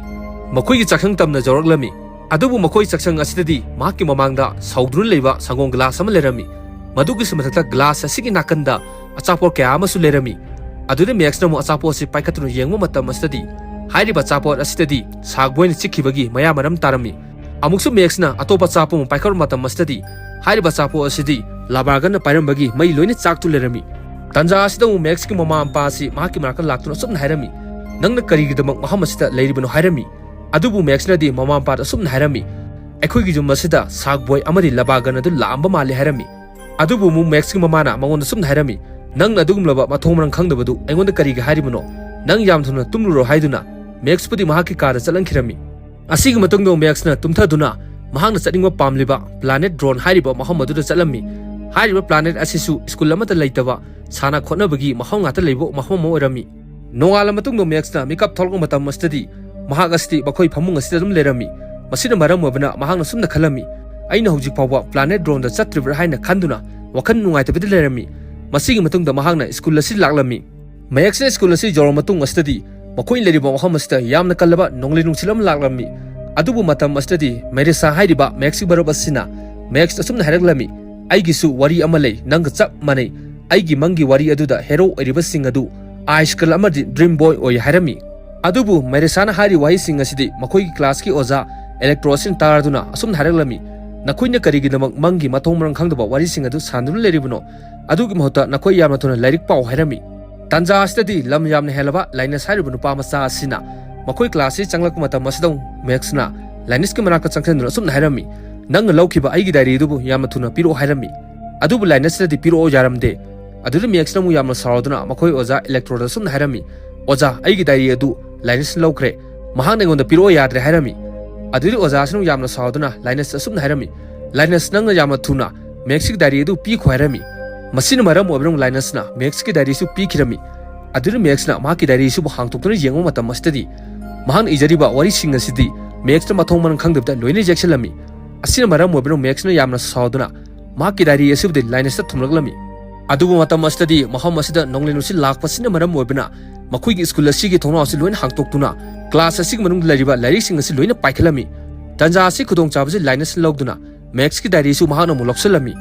ꯃꯈꯣꯏꯒꯤ ꯆꯥꯛꯁꯪ ꯇꯝꯅ ꯌꯧꯔꯛꯂꯝꯃꯤ꯫ ꯑꯗꯨꯕꯨ ꯃꯈꯣꯏ ꯆꯥꯛꯁꯪ ꯑꯁꯤꯗꯗꯤ ꯃꯍꯥꯛꯀꯤ ꯃꯃꯥꯡꯗ ꯁꯧꯗꯨꯅ ꯂꯩꯕ ꯁꯪꯒꯣꯝ ꯒ꯭ꯂꯥꯁ ꯑꯃ ꯂꯩꯔꯝꯃꯤ꯫ ꯃꯗꯨꯒꯤꯁꯨ ꯃꯊꯛꯇ ꯒ꯭ꯂꯥꯁ ꯑꯁꯤꯒꯤ ꯅꯥꯀꯟꯗ ꯑꯆꯥꯄꯣꯠ ꯀꯌꯥ ꯑꯃꯁꯨ ꯂꯩꯔꯝꯃꯤ꯫ ꯑꯗꯨꯗ ꯃꯦꯛꯁꯅ ꯑꯃꯨꯛ ꯑꯆꯥꯄꯣꯠ ꯑꯁꯤ ꯄꯥꯏꯈꯠꯇꯨꯅ ꯌꯦꯡꯕ ꯃꯇꯝ ꯑꯁꯤꯗꯗꯤ ꯍꯥꯏꯔꯤꯕ ꯑꯆꯥꯄꯣꯠ ꯑꯁꯤꯗꯗꯤ ꯁꯥꯔꯛ ꯕꯣꯏꯅ ꯆꯤꯛꯈꯤꯕꯒꯤ ꯃꯌꯥ ꯃꯔꯝ ꯇꯥꯔꯝꯃꯤ꯫ ꯑꯃꯨꯛꯁꯨ ꯃꯦꯛꯁꯅ ꯑꯇꯣꯞꯄ ꯑꯆꯥꯄꯣꯠ ꯑꯃ ꯄꯥꯏꯈꯠꯄ ꯃꯇꯝ ꯑꯁꯤꯗꯗꯤ ꯍꯥꯏꯔꯤꯕ ꯑꯆꯥꯄꯣꯠ ꯑꯁꯤꯗꯤ ꯂꯥꯕꯥꯔꯒꯟꯅ ꯄꯥꯏꯔꯝꯕꯒꯤ ꯃꯩ ꯂꯣꯏꯅ ꯆꯥꯛꯇꯨ ꯂꯩꯔꯝꯃꯤ꯫ ꯇꯥꯟꯖꯥ ꯑꯁꯤꯗ ꯑꯃꯨꯛ ꯃꯦꯛꯁꯀꯤ ꯃꯃꯥ ꯃꯄꯥ ꯑꯁꯤ ꯃꯍꯥꯛꯀꯤ ꯃꯅꯥꯛꯇ ꯂꯥꯛꯇꯨꯅ ꯑꯁꯨꯝꯅ ꯍꯥꯏꯔꯝꯃꯤ, "ꯅꯪꯅ ꯀꯔꯤꯒꯤꯗꯃꯛ ꯃꯐꯝ ꯑꯁꯤꯗ ꯂꯩꯔꯤꯕꯅꯣ?" ꯍꯥꯏꯔꯝꯃꯤ꯫ ꯑꯗꯨꯕꯨ ꯃꯦꯛꯁꯅꯗꯤ ꯃꯃꯥ ꯃꯄꯥꯗ ꯑꯁꯨꯝꯅ ꯍꯥꯏꯔꯝꯃꯤ, "ꯑꯩꯈꯣꯏꯒꯤ ꯌꯨꯝ ꯑꯁꯤꯗ ꯁꯥꯔꯛ ꯕꯣꯏ ꯑꯃꯗꯤ ꯂꯥꯕꯥꯔꯒꯟ ꯑꯗꯨ ꯂꯥꯛꯑꯝꯕ ꯃꯥꯜꯂꯤ" ꯍꯥꯏꯔꯝꯃꯤ꯫ ꯑꯗꯨꯕꯨ ꯑꯃꯨꯛ ꯃꯦꯛꯁꯀꯤ ꯃꯃꯥꯅ ꯃꯉꯣꯟꯗ ꯑꯁꯨꯝꯅ ꯍꯥꯏꯔꯝꯃꯤ, "ꯅꯪꯅ ꯑꯗꯨꯒꯨꯝꯂꯕ ꯃꯊꯣꯡ ꯃꯔꯝ ꯈꯪꯗꯕꯗꯨ ꯑꯩꯉꯣꯟꯗ ꯀꯔꯤꯒꯤ ꯍꯥꯏꯔꯤꯕꯅꯣ? ꯅꯪ ꯌꯥꯝ ꯊꯨꯅ ꯇꯨꯝꯂꯨꯔꯣ" ꯍꯥꯏꯗꯨꯅ ꯃꯦꯛꯁꯄꯨꯗꯤ ꯃꯍꯥꯛꯀꯤ ꯀꯥꯗ ꯆꯠꯍꯟꯈꯤꯔꯝꯃꯤ꯫ ꯑꯁꯤꯒꯤ ꯃꯇꯨꯡꯗ ꯃꯦꯛꯁꯅ ꯇꯨꯝꯊꯗꯨꯅ ꯃꯍꯥꯛꯅ ꯆꯠꯅꯤꯡꯕ ꯄꯥꯝꯂꯤꯕ ꯄ꯭ꯂꯥꯅꯦꯠ ꯗ꯭ꯔꯣꯟ ꯍꯥꯏꯔꯤꯕ ꯃꯐꯝ ꯑꯗꯨꯗ ꯆꯠꯂꯝꯃꯤ꯫ ꯍꯥꯏꯔꯤꯕ ꯄ꯭ꯂꯥꯅꯦꯠ ꯑꯁꯤꯁꯨ ꯁ꯭ꯀꯨꯜ ꯑꯃꯠꯇ ꯂꯩꯇꯕ ꯁꯥꯟꯅ ꯈꯣꯠꯅꯕꯒꯤ ꯃꯐꯝ ꯉꯥꯛꯇ ꯂꯩꯕ ꯃꯐꯝ ꯑꯃ ꯑꯣꯏꯔꯝꯃꯤ꯫ ꯅꯣꯡꯉꯥꯜꯂ ꯃꯇꯨꯡꯗ ꯃꯦꯛꯁꯅ ꯃꯤꯀꯞ ꯊꯣꯛꯂꯛꯄ ꯃꯇꯝ ꯑꯁꯤꯗꯗꯤ ꯃꯍꯥꯛ ꯑꯁꯤꯗꯤ ꯃꯈꯣꯏ ꯐꯃꯨꯡ ꯑꯁꯤꯗ ꯑꯗꯨꯝ ꯂꯩꯔꯝꯃꯤ꯫ ꯃꯁꯤꯅ ꯃꯔꯝ ꯑꯣꯏꯕꯅ ꯃꯍꯥꯛꯅ ꯁꯨꯝꯅ ꯈꯜꯂꯝꯃꯤ, "ꯑꯩꯅ ꯍꯧꯖꯤꯛ ꯐꯥꯎꯕ ꯄ꯭ꯂꯥꯅꯦꯠ ꯗ꯭ꯔꯣꯟꯗ ꯆꯠꯇ꯭ꯔꯤꯕ꯭ꯔꯥ?" ꯍꯥꯏꯅ ꯈꯟꯗꯨꯅ ꯋꯥꯈꯜ ꯅꯨꯡꯉꯥꯏꯇꯕꯗ ꯂꯩꯔꯝꯃꯤ꯫ ꯃꯁꯤꯒꯤ ꯃꯇꯨꯡꯗ ꯃꯍꯥꯛꯅ ꯁ꯭ꯀꯨꯜ ꯑꯁꯤ ꯂꯥꯛꯂꯝꯃꯤ꯫ ꯃꯦꯛꯁꯅ ꯁ꯭ꯀꯨꯜ ꯑꯁꯤ ꯌꯧꯔꯕ ꯃꯇꯨꯡ ꯑꯁꯤꯗꯗꯤ ꯃꯈꯣꯏꯅ ꯂꯩꯔꯤꯕ ꯃꯐꯝ ꯑꯁꯤꯗ ꯌꯥꯝꯅ ꯀꯜꯂꯕ ꯅꯣꯡꯂꯩ ꯅꯨꯡꯁꯤꯠ ꯑꯃ ꯂꯥꯛꯂꯝꯃꯤ꯫ ꯑꯗꯨꯕꯨ ꯃꯇꯝ ꯑꯁꯤꯗꯗꯤ ꯃꯦꯔꯤꯁꯥ ꯍꯥꯏꯔꯤꯕ ꯃꯦꯛꯁꯀꯤ ꯃꯔꯨꯞ ꯑꯁꯤꯅ ꯃꯦꯛꯁ ꯑꯁꯨꯝꯅ ꯍꯥꯏꯔꯛꯂꯝꯃꯤ, "ꯑꯩꯒꯤꯁꯨ ꯋꯥꯔꯤ ꯑꯃ ꯂꯩ, ꯅꯪꯒ ꯆꯞ ꯃꯥꯟꯅꯩ꯫ ꯑꯩꯒꯤ ꯃꯪꯒꯤ ꯋꯥꯔꯤ ꯑꯗꯨꯗ ꯍꯦꯔꯣ ꯑꯣꯏꯔꯤꯕꯁꯤꯡ ꯑꯗꯨ ꯑꯥꯏꯁ ꯒꯔꯜ ꯑꯃꯗꯤ ꯗ꯭ꯔꯤꯝ ꯕꯣꯏ ꯑꯣꯏ" ꯍꯥꯏꯔꯝꯃꯤ꯫ ꯑꯗꯨꯕꯨ ꯃꯦꯔꯤꯁꯥꯅ ꯍꯥꯏꯔꯤꯕ ꯋꯥꯍꯩꯁꯤꯡ ꯑꯁꯤꯗꯤ ꯃꯈꯣꯏꯒꯤ ꯀ꯭ꯂꯥꯁꯀꯤ ꯑꯣꯖꯥ ꯏꯂꯦꯛꯇ꯭ꯔꯣ ꯑꯁꯤꯅ ꯇꯥꯔꯗꯨꯅ ꯑꯁꯨꯝꯅ ꯍꯥꯏꯔꯛꯂꯝꯃꯤ, "ꯅꯈꯣꯏꯅ ꯀꯔꯤꯒꯤꯗꯃꯛ ꯃꯪꯒꯤ ꯃꯊꯣꯡ ꯃꯔꯝ ꯈꯪꯗꯕ ꯋꯥꯔꯤꯁꯤꯡ ꯑꯗꯨ ꯁꯥꯟꯅꯗꯨꯅ ꯂꯩꯔꯤꯕꯅꯣ? ꯑꯗꯨꯒꯤ ꯃꯍꯨꯠꯇ ꯅꯈꯣꯏ ꯌꯥꯝꯅ ꯊꯨꯅ ꯂꯥꯏꯔꯤꯛ ꯄꯥꯎ" ꯍꯥꯏꯔꯝꯃꯤ꯫ ꯇꯥꯟꯖꯥ ꯑꯁꯤꯗꯗꯤ ꯂꯝ ꯌꯥꯝꯅ ꯍꯦꯜꯂꯕ ꯂꯥꯏꯅꯁ ꯍꯥꯏꯔꯤꯕ ꯅꯨꯄꯥ ꯃꯆꯥ ꯑꯁꯤꯅ ꯃꯈꯣꯏ ꯀ꯭ꯂꯥꯁꯁꯤ ꯆꯪꯂꯛꯄ ꯃꯇꯝ ꯑꯁꯤꯗ ꯃꯦꯛꯁꯅ ꯂꯥꯏꯅꯁꯀꯤ ꯃꯅꯥꯛꯇ ꯆꯪꯁꯤꯟꯗꯨꯅ ꯑꯁꯨꯝꯅ ꯍꯥꯏꯔꯝꯃꯤ, "ꯅꯪꯅ ꯂꯧꯈꯤꯕ ꯑꯩꯒꯤ ꯗꯥꯏꯔꯤ ꯑꯗꯨꯕꯨ ꯌꯥꯝꯅ ꯊꯨꯅ ꯄꯤꯔꯛꯑꯣ" ꯍꯥꯏꯔꯝꯃꯤ꯫ ꯑꯗꯨꯕꯨ ꯂꯥꯏꯅꯁꯅꯗꯤ ꯄꯤꯔꯛꯑꯣ ꯌꯥꯔꯝꯗꯦ꯫ ꯑꯗꯨꯗ ꯃꯦꯛꯁꯅ ꯑꯃꯨꯛ ꯌꯥꯝꯅ ꯁꯥꯎꯗꯨꯅ ꯃꯈꯣꯏ ꯑꯣꯖꯥ ꯏꯂꯦꯛꯇ꯭ꯔꯣꯟꯗ ꯑꯁꯨꯝꯅ ꯍꯥꯏꯔꯝꯃꯤ, "ꯑꯣꯖꯥ, ꯑꯩꯒꯤ ꯗꯥꯏꯔꯤ ꯑꯗꯨ ꯂꯥꯏꯅꯁꯅ ꯂꯧꯈ꯭ꯔꯦ꯫ ꯃꯍꯥꯛꯅ ꯑꯩꯉꯣꯟꯗ ꯄꯤꯔꯛꯑꯣ ꯌꯥꯗ꯭ꯔꯦ" ꯍꯥꯏꯔꯝꯃꯤ꯫ ꯑꯗꯨꯗꯤ ꯑꯣꯖꯥꯁꯤꯅ ꯌꯥꯝꯅ ꯁꯥꯎꯗꯨꯅ ꯂꯥꯏꯅꯁꯇ ꯑꯁꯨꯝꯅ ꯍꯥꯏꯔꯝꯃꯤ, "ꯂꯥꯏꯅꯁ, ꯅꯪꯅ ꯌꯥꯝꯅ ꯊꯨꯅ ꯃꯦꯛꯁꯀꯤ ꯗꯥꯏꯔꯤ ꯑꯗꯨ ꯄꯤꯈꯣ" ꯍꯥꯏꯔꯝꯃꯤ꯫ ꯃꯁꯤꯅ ꯃꯔꯝ ꯑꯣꯏꯕꯅ ꯂꯥꯏꯅꯁꯅ ꯃꯦꯛꯁꯀꯤ ꯗꯥꯏꯔꯤꯁꯨ ꯄꯤꯈꯤꯔꯝꯃꯤ꯫ ꯑꯗꯨꯗ ꯃꯦꯛꯁꯅ ꯃꯍꯥꯛꯀꯤ ꯗꯥꯏꯔꯤꯁꯤꯕꯨ ꯍꯥꯡꯗꯣꯛꯇꯨꯅ ꯌꯦꯡꯕ ꯃꯇꯝ ꯑꯁꯤꯗꯗꯤ ꯃꯍꯥꯛꯅ ꯏꯖꯔꯤꯕ ꯋꯥꯔꯤꯁꯤꯡ ꯑꯁꯤꯗꯤ ꯃꯦꯛꯁꯅ ꯃꯊꯣꯡ ꯃꯔꯝ ꯈꯪꯗꯕꯗ ꯂꯣꯏꯅ ꯌꯦꯛꯁꯜꯂꯝꯃꯤ꯫ ꯑꯁꯤꯅ ꯃꯔꯝ ꯑꯣꯏꯕꯅ ꯃꯦꯛꯁꯅ ꯌꯥꯝꯅ ꯁꯥꯎꯗꯨꯅ ꯃꯍꯥꯛꯀꯤ ꯗꯥꯏꯔꯤ ꯑꯁꯤꯕꯨꯗꯤ ꯂꯥꯏꯅꯁꯇ ꯊꯝꯂꯛꯂꯝꯃꯤ꯫ ꯑꯗꯨꯕꯨ ꯃꯇꯝ ꯑꯁꯤꯗꯗꯤ ꯃꯐꯝ ꯑꯁꯤꯗ ꯅꯣꯡꯂꯩ ꯅꯨꯡꯁꯤꯠ ꯂꯥꯛꯄꯁꯤꯅ ꯃꯔꯝ ꯑꯣꯏꯕꯅ ꯃꯈꯣꯏꯒꯤ ꯁ꯭ꯀꯨꯜ ꯑꯁꯤꯒꯤ ꯊꯣꯡꯅꯥꯎ ꯑꯁꯤ ꯂꯣꯏꯅ ꯍꯥꯡꯗꯣꯛꯇꯨꯅ ꯀ꯭ꯂꯥꯁ ꯑꯁꯤꯒꯤ ꯃꯅꯨꯡꯗ ꯂꯩꯔꯤꯕ ꯂꯥꯏꯔꯤꯛꯁꯤꯡ ꯑꯁꯤ ꯂꯣꯏꯅ ꯄꯥꯏꯈꯠꯂꯝꯃꯤ꯫ ꯇꯟꯖꯥ ꯑꯁꯤ ꯈꯨꯗꯣꯡꯆꯥꯕꯁꯤ ꯂꯥꯏꯅꯁꯅ ꯂꯧꯗꯨꯅ ꯃꯦꯛꯁꯀꯤ ꯗꯥꯏꯔꯤꯁꯨ ꯃꯍꯥꯛꯅ ꯑꯃꯨꯛ ꯂꯧꯁꯤꯜꯂꯝꯃꯤ꯫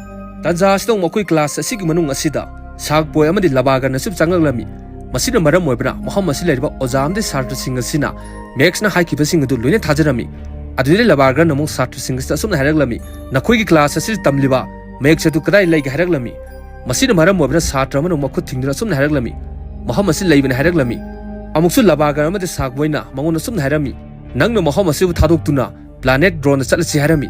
ꯇꯟꯖꯥ ꯑꯁꯤꯗ ꯑꯃꯨꯛ ꯃꯈꯣꯏ ꯀ꯭ꯂꯥꯁ ꯑꯁꯤꯒꯤ ꯃꯅꯨꯡ ꯑꯁꯤꯗ ꯁꯥꯛ ꯕꯣꯏ ꯑꯃꯗꯤ ꯂꯕꯥꯒꯟ ꯑꯁꯤ ꯆꯪꯂꯛꯂꯝꯃꯤ꯫ ꯃꯁꯤꯅ ꯃꯔꯝ ꯑꯣꯏꯕꯅ ꯃꯐꯝ ꯑꯁꯤ ꯂꯩꯔꯤꯕ ꯑꯣꯖꯥ ꯑꯃꯗꯤ ꯁꯥꯇ꯭ꯔꯁꯤꯡ ꯑꯁꯤꯅ ꯃꯦꯛꯁꯅ ꯍꯥꯏꯈꯤꯕꯁꯤꯡ ꯑꯗꯨ ꯂꯣꯏꯅ ꯊꯥꯖꯔꯝꯃꯤ꯫ ꯑꯗꯨꯗꯩ ꯂꯕꯥꯒꯟꯅ ꯑꯃꯨꯛ ꯁꯥꯇ꯭ꯔꯁꯤꯡ ꯑꯁꯤꯗ ꯑꯁꯨꯝꯅ ꯍꯥꯏꯔꯛꯂꯝꯃꯤ, "ꯅꯈꯣꯏꯒꯤ ꯀ꯭ꯂꯥꯁ ꯑꯁꯤꯗ ꯇꯝꯂꯤꯕ ꯃꯦꯛꯁ ꯑꯗꯨ ꯀꯗꯥꯏ ꯂꯩꯒꯦ?" ꯍꯥꯏꯔꯛꯂꯝꯃꯤ꯫ ꯃꯁꯤꯅ ꯃꯔꯝ ꯑꯣꯏꯕꯅ ꯁꯥꯇ꯭ꯔ ꯑꯃꯅ ꯃꯈꯨꯠ ꯊꯤꯡꯗꯨꯅ ꯑꯁꯨꯝꯅ ꯍꯥꯏꯔꯛꯂꯝꯃꯤ, "ꯃꯐꯝ ꯑꯁꯤ ꯂꯩꯕꯅꯤ" ꯍꯥꯏꯔꯛꯂꯝꯃꯤ꯫ ꯑꯃꯨꯛꯁꯨ ꯂꯕꯥꯒꯟ ꯑꯃꯗꯤ ꯁꯥꯛ ꯕꯣꯏꯅ ꯃꯉꯣꯟꯗ ꯑꯁꯨꯝꯅ ꯍꯥꯏꯔꯝꯃꯤ, "ꯅꯪꯅ ꯃꯐꯝ ꯑꯁꯤꯕꯨ ꯊꯥꯗꯣꯛꯇꯨꯅ ꯄ꯭ꯂꯥꯅꯦꯠ ꯗ꯭ꯔꯣꯟꯗ ꯆꯠꯂꯁꯤ" ꯍꯥꯏꯔꯝꯃꯤ꯫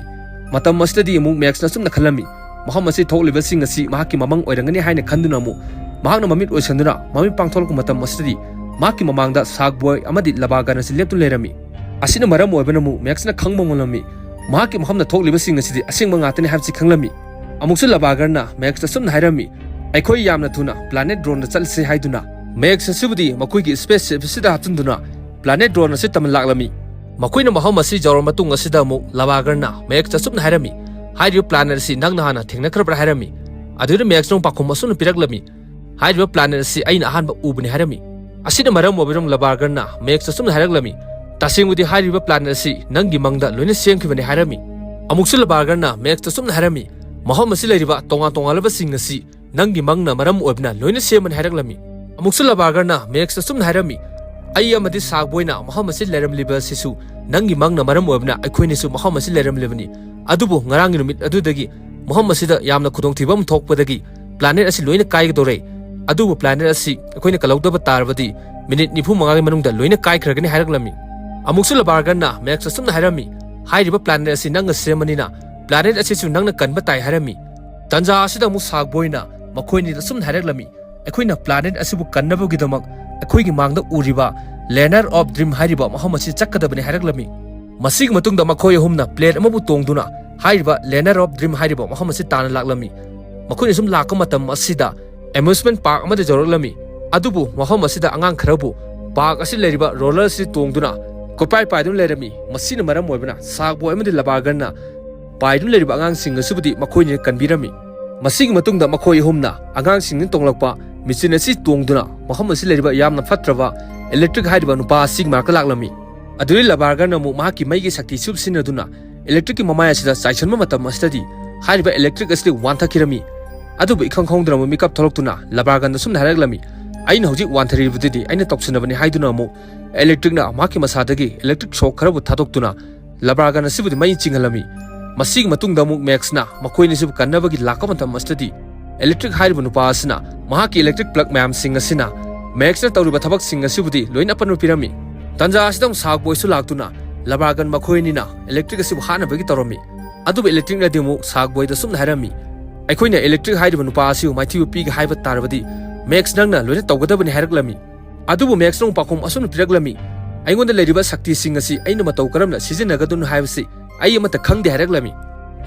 ꯃꯇꯝ ꯑꯁꯤꯗꯗꯤ ꯑꯃꯨꯛ ꯃꯦꯛꯁꯅ ꯑꯁꯨꯝꯅ ꯈꯜꯂꯝꯃꯤ, ꯃꯐꯝ ꯑꯁꯤ ꯊꯣꯛꯂꯤꯕꯁꯤꯡ ꯑꯁꯤ ꯃꯍꯥꯛꯀꯤ ꯃꯃꯪ ꯑꯣꯏꯔꯝꯒꯅꯤ ꯍꯥꯏꯅ ꯈꯟꯗꯨꯅ ꯑꯃꯨꯛ ꯃꯍꯥꯛꯅ ꯃꯃꯤꯠ ꯑꯣꯏꯁꯟꯗꯨꯅ ꯃꯃꯤꯠ ꯄꯥꯡꯊꯣꯛꯂꯛꯄ ꯃꯇꯝ ꯑꯁꯤꯗꯗꯤ ꯃꯍꯥꯛꯀꯤ ꯃꯃꯥꯡꯗ ꯁꯥꯛ ꯕꯣꯏ ꯑꯃꯗꯤ ꯂꯕꯥꯒꯟ ꯑꯁꯤ ꯂꯦꯞꯇꯨꯅ ꯂꯩꯔꯝꯃꯤ꯫ ꯑꯁꯤꯅ ꯃꯔꯝ ꯑꯣꯏꯕꯅ ꯑꯃꯨꯛ ꯃꯦꯛꯁꯅ ꯈꯪꯕ ꯉꯝꯂꯝꯃꯤ, ꯃꯍꯥꯛꯀꯤ ꯃꯐꯝꯗ ꯊꯣꯛꯂꯤꯕꯁꯤꯡ ꯑꯁꯤꯗꯤ ꯑꯁꯦꯡꯕ ꯉꯥꯛꯇꯅꯤ ꯍꯥꯏꯕꯁꯤ ꯈꯪꯂꯝꯃꯤ꯫ ꯑꯃꯨꯛꯁꯨ ꯂꯕꯥꯒꯟꯅ ꯃꯦꯛꯁꯇ ꯑꯁꯨꯝꯅ ꯍꯥꯏꯔꯝꯃꯤ, "ꯑꯩꯈꯣꯏ ꯌꯥꯝꯅ ꯊꯨꯅ ꯄ꯭ꯂꯥꯅꯦꯠ ꯗ꯭ꯔꯣꯟꯗ ꯆꯠꯂꯁꯤ" ꯍꯥꯏꯗꯨꯅ ꯃꯦꯛꯁ ꯑꯁꯤꯕꯨꯗꯤ ꯃꯈꯣꯏꯒꯤ ꯁ꯭ꯄꯦꯁ ꯁꯤꯞ ꯑꯁꯤꯗ ꯍꯥꯞꯆꯤꯟꯗꯨꯅ ꯄ꯭ꯂꯥꯅꯦꯠ ꯗ꯭ꯔꯣꯟ ꯑꯁꯤ ꯇꯝꯍꯜꯂꯛꯂꯝꯃꯤ꯫ ꯃꯈꯣꯏꯅ ꯃꯐꯝ ꯑꯁꯤ ꯌꯧꯔꯕ ꯃꯇꯨꯡ ꯑꯁꯤꯗ ꯑꯃꯨꯛ ꯂꯕꯥꯒꯔꯅ ꯃꯦꯛꯁꯇ ꯑꯁꯨꯝꯅ ꯍꯥꯏꯔꯝꯃꯤ, "ꯍꯥꯏꯔꯤꯕ ꯄ꯭ꯂꯥꯅꯦꯠ ꯑꯁꯤ ꯅꯪꯅ ꯍꯥꯟꯅ ꯊꯦꯡꯅꯈ꯭ꯔꯕ꯭ꯔꯥ?" ꯍꯥꯏꯔꯝꯃꯤ꯫ ꯑꯗꯨꯗ ꯃꯦꯛꯁꯅ ꯑꯃꯨꯛ ꯄꯥꯎꯈꯨꯝ ꯑꯁꯨꯝꯅ ꯄꯤꯔꯛꯂꯝꯃꯤ, "ꯍꯥꯏꯔꯤꯕ ꯄ꯭ꯂꯥꯅꯦꯠ ꯑꯁꯤ ꯑꯩꯅ ꯑꯍꯥꯟꯕ ꯎꯕꯅꯤ" ꯍꯥꯏꯔꯝꯃꯤ꯫ ꯑꯁꯤꯅ ꯃꯔꯝ ꯑꯣꯏꯕꯅ ꯂꯕꯥꯒꯔꯅ ꯃꯦꯛꯁꯇ ꯑꯁꯨꯝꯅ ꯍꯥꯏꯔꯛꯂꯝꯃꯤ, "ꯇꯁꯦꯡꯕꯗꯤ ꯍꯥꯏꯔꯤꯕ ꯄ꯭ꯂꯥꯅꯦꯠ ꯑꯁꯤ ꯅꯪꯒꯤ ꯃꯪꯗ ꯂꯣꯏꯅ ꯁꯦꯝꯈꯤꯕꯅꯤ" ꯍꯥꯏꯔꯝꯃꯤ꯫ ꯑꯃꯨꯛꯁꯨ ꯂꯕꯥꯒꯔꯅ ꯃꯦꯛꯁꯇ ꯑꯁꯨꯝꯅ ꯍꯥꯏꯔꯝꯃꯤ, "ꯃꯐꯝ ꯑꯁꯤ ꯂꯩꯔꯤꯕ ꯇꯣꯉꯥꯟ ꯇꯣꯉꯥꯟꯂꯕꯁꯤꯡ ꯑꯁꯤ ꯅꯪꯒꯤ ꯃꯪꯅ ꯃꯔꯝ ꯑꯣꯏꯕꯅ ꯂꯣꯏꯅ ꯁꯦꯝꯕꯅꯤ" ꯍꯥꯏꯔꯛꯂꯝꯃꯤ꯫ ꯑꯃꯨꯛꯁꯨ ꯂꯕꯥꯒꯔꯅ ꯃꯦꯛꯁꯇ ꯑꯁꯨꯝꯅ ꯍꯥꯏꯔꯝꯃꯤ, "ꯑꯩ ꯑꯃꯗꯤ ꯁꯥꯛ ꯕꯣꯏꯅ ꯃꯐꯝ ꯑꯁꯤ ꯂꯩꯔꯝꯂꯤꯕ ꯑꯁꯤꯁꯨ ꯅꯪꯒꯤ ꯃꯪꯅ ꯃꯔꯝ ꯑꯣꯏꯕꯅ ꯑꯩꯈꯣꯏꯅꯁꯨ ꯃꯐꯝ ꯑꯁꯤ ꯂꯩꯔꯝꯂꯤꯕꯅꯤ꯫ ꯑꯗꯨꯕꯨ ꯉꯔꯥꯡꯒꯤ ꯅꯨꯃꯤꯠ ꯑꯗꯨꯗꯒꯤ ꯃꯐꯝ ꯑꯁꯤꯗ ꯌꯥꯝꯅ ꯈꯨꯗꯣꯡꯊꯤꯕ ꯑꯃ ꯊꯣꯛꯄꯗꯒꯤ ꯄ꯭ꯂꯥꯅꯦꯠ ꯑꯁꯤ ꯂꯣꯏꯅ ꯀꯥꯏꯒꯗꯧꯔꯦ꯫ ꯑꯗꯨꯕꯨ ꯄ꯭ꯂꯥꯅꯦꯠ ꯑꯁꯤ ꯑꯩꯈꯣꯏꯅ ꯀꯜꯍꯧꯗꯕ ꯇꯥꯔꯕꯗꯤ ꯃꯤꯅꯤꯠ ꯅꯤꯐꯨ ꯃꯉꯥꯒꯤ ꯃꯅꯨꯡꯗ ꯂꯣꯏꯅ ꯀꯥꯏꯈ꯭ꯔꯒꯅꯤ" ꯍꯥꯏꯔꯛꯂꯝꯃꯤ꯫ ꯑꯃꯨꯛꯁꯨ ꯂꯕꯥꯒꯔꯅ ꯃꯦꯛꯁꯇ ꯑꯁꯨꯝꯅ ꯍꯥꯏꯔꯝꯃꯤ, "ꯍꯥꯏꯔꯤꯕ ꯄ꯭ꯂꯥꯅꯦꯠ ꯑꯁꯤ ꯅꯪꯅ ꯁꯦꯝꯕꯅꯤꯅ ꯄ꯭ꯂꯥꯅꯦꯠ ꯑꯁꯤꯁꯨ ꯅꯪꯅ ꯀꯟꯕ ꯇꯥꯏ" ꯍꯥꯏꯔꯝꯃꯤ꯫ ꯇꯟꯖꯥ ꯑꯁꯤꯗ ꯑꯃꯨꯛ ꯁꯥꯛ ꯕꯣꯏꯅ ꯃꯈꯣꯏꯅꯤꯗ ꯑꯁꯨꯝꯅ ꯍꯥꯏꯔꯛꯂꯝꯃꯤ, "ꯑꯩꯈꯣꯏꯅ planet ꯑꯁꯤꯕꯨ ꯀꯟꯅꯕꯒꯤꯗꯃꯛ ꯑꯩꯈꯣꯏꯒꯤ ꯃꯥꯡꯗ ꯎꯔꯤꯕ Land of Dream ꯍꯥꯏꯔꯤꯕ ꯃꯐꯝ ꯑꯁꯤ ꯆꯠꯀꯗꯕꯅꯤ" ꯍꯥꯏꯔꯛꯂꯝꯃꯤ꯫ ꯃꯁꯤꯒꯤ ꯃꯇꯨꯡꯗ ꯃꯈꯣꯏ ꯑꯍꯨꯝꯅ plane ꯑꯃꯕꯨ ꯇꯣꯡꯗꯨꯅ ꯍꯥꯏꯔꯤꯕ Land of Dream ꯍꯥꯏꯔꯤꯕ ꯃꯐꯝ ꯑꯁꯤ ꯇꯥꯟꯅ ꯂꯥꯛꯂꯝꯃꯤ꯫ ꯃꯈꯣꯏꯅ ꯁꯨꯝ ꯂꯥꯛꯄ ꯃꯇꯝ ꯑꯁꯤꯗ amusement park ꯑꯃꯗ ꯌꯧꯔꯛꯂꯝꯃꯤ꯫ ꯑꯗꯨꯕꯨ ꯃꯐꯝ ꯑꯁꯤꯗ ꯑꯉꯥꯡ ꯈꯔꯕꯨ park ꯑꯁꯤꯗ ꯂꯩꯔꯤꯕ roller ꯑꯁꯤ ꯇꯣꯡꯗꯨꯅ ꯀꯣꯏꯄꯥꯏ ꯄꯥꯏꯗꯨꯅ ꯂꯩꯔꯝꯃꯤ꯫ ꯃꯁꯤꯅ ꯃꯔꯝ ꯑꯣꯏꯕꯅ ꯁꯥꯒꯕꯣꯏ ꯑꯃꯗꯤ ꯂꯕꯥꯔꯒꯟꯅ ꯄꯥꯏꯗꯨꯅ ꯂꯩꯔꯤꯕ ꯑꯉꯥꯡꯁꯤꯡ ꯑꯁꯤꯕꯨꯗꯤ ꯃꯈꯣꯏꯅ ꯀꯟꯕꯤꯔꯝꯃꯤ꯫ ꯃꯁꯤꯒꯤ ꯃꯇꯨꯡꯗ ꯃꯈꯣꯏ ꯑꯍꯨꯝꯅ ꯑꯉꯥꯡꯁꯤꯡꯅ ꯇꯣꯡꯂꯛꯄ ꯃꯦꯆꯤꯟ ꯑꯁꯤ ꯇꯣꯡꯗꯨꯅ ꯃꯐꯝ ꯑꯁꯤ ꯂꯩꯔꯤꯕ ꯌꯥꯝꯅ ꯐꯠꯇ꯭ꯔꯕ Electric ꯍꯥꯏꯔꯤꯕ ꯅꯨꯄꯥ ꯑꯁꯤꯒꯤ ꯃꯅꯥꯛꯇ ꯂꯥꯛꯂꯝꯃꯤ꯫ ꯑꯗꯨꯗꯩ ꯂꯕꯥꯔꯒꯟꯅ ꯑꯃꯨꯛ ꯃꯍꯥꯛꯀꯤ ꯃꯩꯒꯤ ꯁꯛꯇꯤ ꯁꯨꯞ ꯁꯤꯖꯤꯟꯅꯗꯨꯅ Electricꯀꯤ ꯃꯃꯥꯏ ꯑꯁꯤꯗ ꯆꯥꯏꯁꯤꯟꯕ ꯃꯇꯝ ꯑꯁꯤꯗꯗꯤ ꯍꯥꯏꯔꯤꯕ Electric ꯑꯁꯤꯗꯤ ꯋꯥꯟꯊꯈꯤꯔꯝꯃꯤ꯫ ꯑꯗꯨꯕꯨ ꯏꯈꯪ ꯈꯪꯍꯧꯗꯅ ꯑꯃꯨꯛ ꯃꯤꯀꯞ ꯊꯣꯛꯂꯛꯇꯨꯅ ꯂꯕꯥꯔꯒꯟꯗ ꯁꯨꯝꯅ ꯍꯥꯏꯔꯛꯂꯝꯃꯤ, "ꯑꯩꯅ ꯍꯧꯖꯤꯛ ꯋꯥꯟꯊꯔꯤꯕꯗꯨꯗꯤ ꯑꯩꯅ ꯇꯧꯁꯤꯟꯅꯕꯅꯤ" ꯍꯥꯏꯗꯨꯅ ꯑꯃꯨꯛ Electricꯅ ꯃꯍꯥꯛꯀꯤ ꯃꯁꯥꯗꯒꯤ Electric shock ꯈꯔꯕꯨ ꯊꯥꯗꯣꯛꯇꯨꯅ ꯂꯕꯥꯔꯒꯟ ꯑꯁꯤꯕꯨꯗꯤ ꯃꯩ ꯆꯤꯡꯍꯜꯂꯝꯃꯤ꯫ ꯃꯁꯤꯒꯤ ꯃꯇꯨꯡꯗ ꯑꯃꯨꯛ Maxꯅ ꯃꯈꯣꯏ ꯑꯅꯤꯁꯤꯕꯨ ꯀꯟꯅꯕꯒꯤ ꯂꯥꯛꯄ ꯃꯇꯝ ꯑꯁꯤꯗꯗꯤ Electric ꯍꯥꯏꯔꯤꯕ ꯅꯨꯄꯥ ꯑꯁꯤꯅ ꯃꯍꯥꯛꯀꯤ Electric plug ꯃꯌꯥꯝꯁꯤꯡ ꯑꯁꯤꯅ Maxꯅ ꯇꯧꯔꯤꯕ ꯊꯕꯛꯁꯤꯡ ꯑꯁꯤꯕꯨꯗꯤ ꯂꯣꯏꯅ ꯑꯄꯟꯕ ꯄꯤꯔꯝꯃꯤ꯫ ꯇꯟꯖꯥ ꯑꯁꯤꯗ ꯑꯃꯨꯛ ꯁꯥꯒꯕꯣꯏꯁꯨ ꯂꯥꯛꯇꯨꯅ ꯂꯕꯥꯔꯒꯟ ꯃꯈꯣꯏ ꯑꯅꯤꯅ Electric ꯑꯁꯤꯕꯨ ꯍꯥꯠꯅꯕꯒꯤ ꯇꯧꯔꯝꯃꯤ꯫ ꯑꯗꯨꯕꯨ Electricꯅꯗꯤ ꯑꯃꯨꯛ ꯁꯥꯒꯕꯣꯏꯗ ꯁꯨꯝꯅ ꯍꯥꯏꯔꯝꯃꯤ, "ꯑꯩꯈꯣꯏꯅ Electric ꯍꯥꯏꯔꯤꯕ ꯅꯨꯄꯥ ꯑꯁꯤꯕꯨ ꯃꯥꯏꯊꯤꯕ ꯄꯤꯒꯦ ꯍꯥꯏꯕ ꯇꯥꯔꯕꯗꯤ Max ꯅꯪꯅ ꯂꯣꯏꯅ ꯇꯧꯒꯗꯕꯅꯤ" ꯍꯥꯏꯔꯛꯂꯝꯃꯤ꯫ ꯑꯗꯨꯕꯨ Maxꯅ ꯑꯃꯨꯛ ꯄꯥꯎꯈꯨꯝ ꯑꯁꯨꯝꯅ ꯄꯤꯔꯛꯂꯝꯃꯤ, "ꯑꯩꯉꯣꯟꯗ ꯂꯩꯔꯤꯕ ꯁꯛꯇꯤꯁꯤꯡ ꯑꯁꯤ ꯑꯩꯅ ꯃꯇꯧ ꯀꯔꯝꯅ ꯁꯤꯖꯤꯟꯅꯒꯗꯕꯅꯣ ꯍꯥꯏꯕꯁꯤ ꯑꯩ ꯑꯃꯠꯇ ꯈꯪꯗꯦ" ꯍꯥꯏꯔꯛꯂꯝꯃꯤ꯫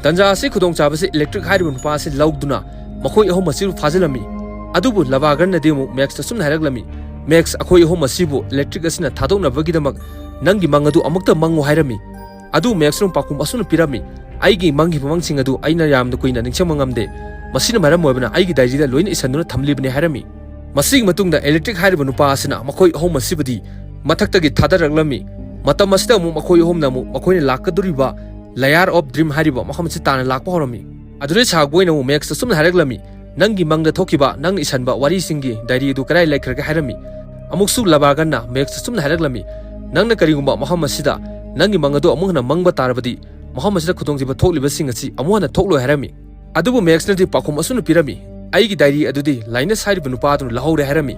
ꯇꯟꯖꯥ ꯑꯁꯤ ꯈꯨꯗꯣꯡꯆꯥꯕꯁꯤ Electric ꯍꯥꯏꯔꯤꯕ ꯅꯨꯄꯥ ꯑꯁꯤ ꯂꯧꯗꯨꯅ ꯃꯈꯣꯏ ꯑꯍꯨꯝ ꯑꯁꯤꯕꯨ ꯐꯥꯖꯤꯜꯂꯝꯃꯤ꯫ ꯑꯗꯨꯕꯨ ꯂꯕꯥꯔꯒꯟꯅꯗꯤ ꯑꯃꯨꯛ Maxꯇ ꯑꯁꯨꯝꯅ ꯍꯥꯏꯔꯛꯂꯝꯃꯤ, "Max, ꯑꯩꯈꯣꯏ ꯑꯍꯨꯝ ꯑꯁꯤꯕꯨ Electric ꯑꯁꯤꯅ ꯊꯥꯗꯣꯛꯅꯕꯒꯤꯗꯃꯛ ꯅꯪꯒꯤ ꯃꯪ ꯑꯗꯨ ꯑꯃꯨꯛꯇ ꯃꯪꯉꯨ" ꯍꯥꯏꯔꯝꯃꯤ꯫ ꯑꯗꯨ Maxꯅ ꯄꯥꯎꯈꯨꯝ ꯑꯁꯨꯝꯅ ꯄꯤꯔꯝꯃꯤ, "ꯑꯩꯒꯤ ꯃꯪꯈꯤꯕ ꯃꯪꯁꯤꯡ ꯑꯗꯨ ꯑꯩꯅ ꯌꯥꯝꯅ ꯀꯨꯏꯅ ꯅꯤꯡꯁꯤꯡꯕ ꯉꯝꯗꯦ꯫ ꯃꯁꯤꯅ ꯃꯔꯝ ꯑꯣꯏꯕꯅ ꯑꯩꯒꯤ diaryꯗ ꯂꯣꯏꯅ ꯏꯁꯟꯗꯨꯅ ꯊꯝꯂꯤꯕꯅꯤ" ꯍꯥꯏꯔꯝꯃꯤ꯫ ꯃꯁꯤꯒꯤ ꯃꯇꯨꯡꯗ Electric ꯍꯥꯏꯔꯤꯕ ꯅꯨꯄꯥ ꯑꯁꯤꯅ ꯃꯈꯣꯏ ꯑꯍꯨꯝ ꯑꯁꯤꯕꯨꯗꯤ ꯃꯊꯛꯇꯒꯤ ꯊꯥꯗꯔꯛꯂꯝꯃꯤ꯫ ꯃꯇꯝ ꯑꯁꯤꯗ ꯑꯃꯨꯛ ꯃꯈꯣꯏ ꯑꯍꯨꯝꯅ ꯑꯃꯨꯛ ꯃꯈꯣꯏꯅ ꯂꯥꯛꯀꯗꯧꯔꯤꯕ Land of Dream ꯍꯥꯏꯔꯤꯕ ꯃꯐꯝ ꯑꯁꯤ ꯇꯥꯟꯅ ꯂꯥꯛꯄ ꯍꯧꯔꯝꯃꯤ꯫ ꯑꯗꯨꯗꯩ ꯁꯥꯒꯕꯣꯏꯅ ꯑꯃꯨꯛ Maxꯇ ꯑꯁꯨꯝꯅ ꯍꯥꯏꯔꯛꯂꯝꯃꯤ, "ꯅꯪꯒꯤ ꯃꯪꯗ ꯊꯣꯛꯈꯤꯕ ꯅꯪꯅ ꯏꯁꯟꯕ ꯋꯥꯔꯤꯁꯤꯡꯒꯤ diary ꯑꯗꯨ ꯀꯗꯥꯏ ꯂꯩꯈ꯭ꯔꯒꯦ?" ꯍꯥꯏꯔꯝꯃꯤ꯫ ꯑꯃꯨꯛꯁꯨ ꯂꯕꯥꯔꯒꯟꯅ Maxꯇ ꯑꯁꯨꯝꯅ ꯍꯥꯏꯔꯛꯂꯝꯃꯤ, "ꯅꯪꯅ ꯀꯔꯤꯒꯨꯝꯕ ꯃꯐꯝ ꯑꯁꯤꯗ ꯅꯪꯒꯤ ꯃꯪ ꯑꯗꯨ ꯑꯃꯨꯛ ꯍꯟꯅ ꯃꯪꯕ ꯇꯥꯔꯕꯗꯤ ꯃꯐꯝ ꯑꯁꯤꯗ ꯈꯨꯗꯣꯡꯊꯤꯕ ꯊꯣꯛꯂꯤꯕꯁꯤꯡ ꯑꯁꯤ ꯑꯃꯨꯛ ꯍꯟꯅ ꯊꯣꯛꯂꯣꯏ" ꯍꯥꯏꯔꯝꯃꯤ꯫ ꯑꯗꯨꯕꯨ Maxꯅꯗꯤ ꯄꯥꯎꯈꯨꯝ ꯑꯁꯨꯝꯅ ꯄꯤꯔꯝꯃꯤ, "ꯑꯩꯒꯤ diary ꯑꯗꯨꯗꯤ Linus ꯍꯥꯏꯔꯤꯕ ꯅꯨꯄꯥ ꯑꯗꯨꯅ ꯂꯧꯍꯧꯔꯦ" ꯍꯥꯏꯔꯝꯃꯤ꯫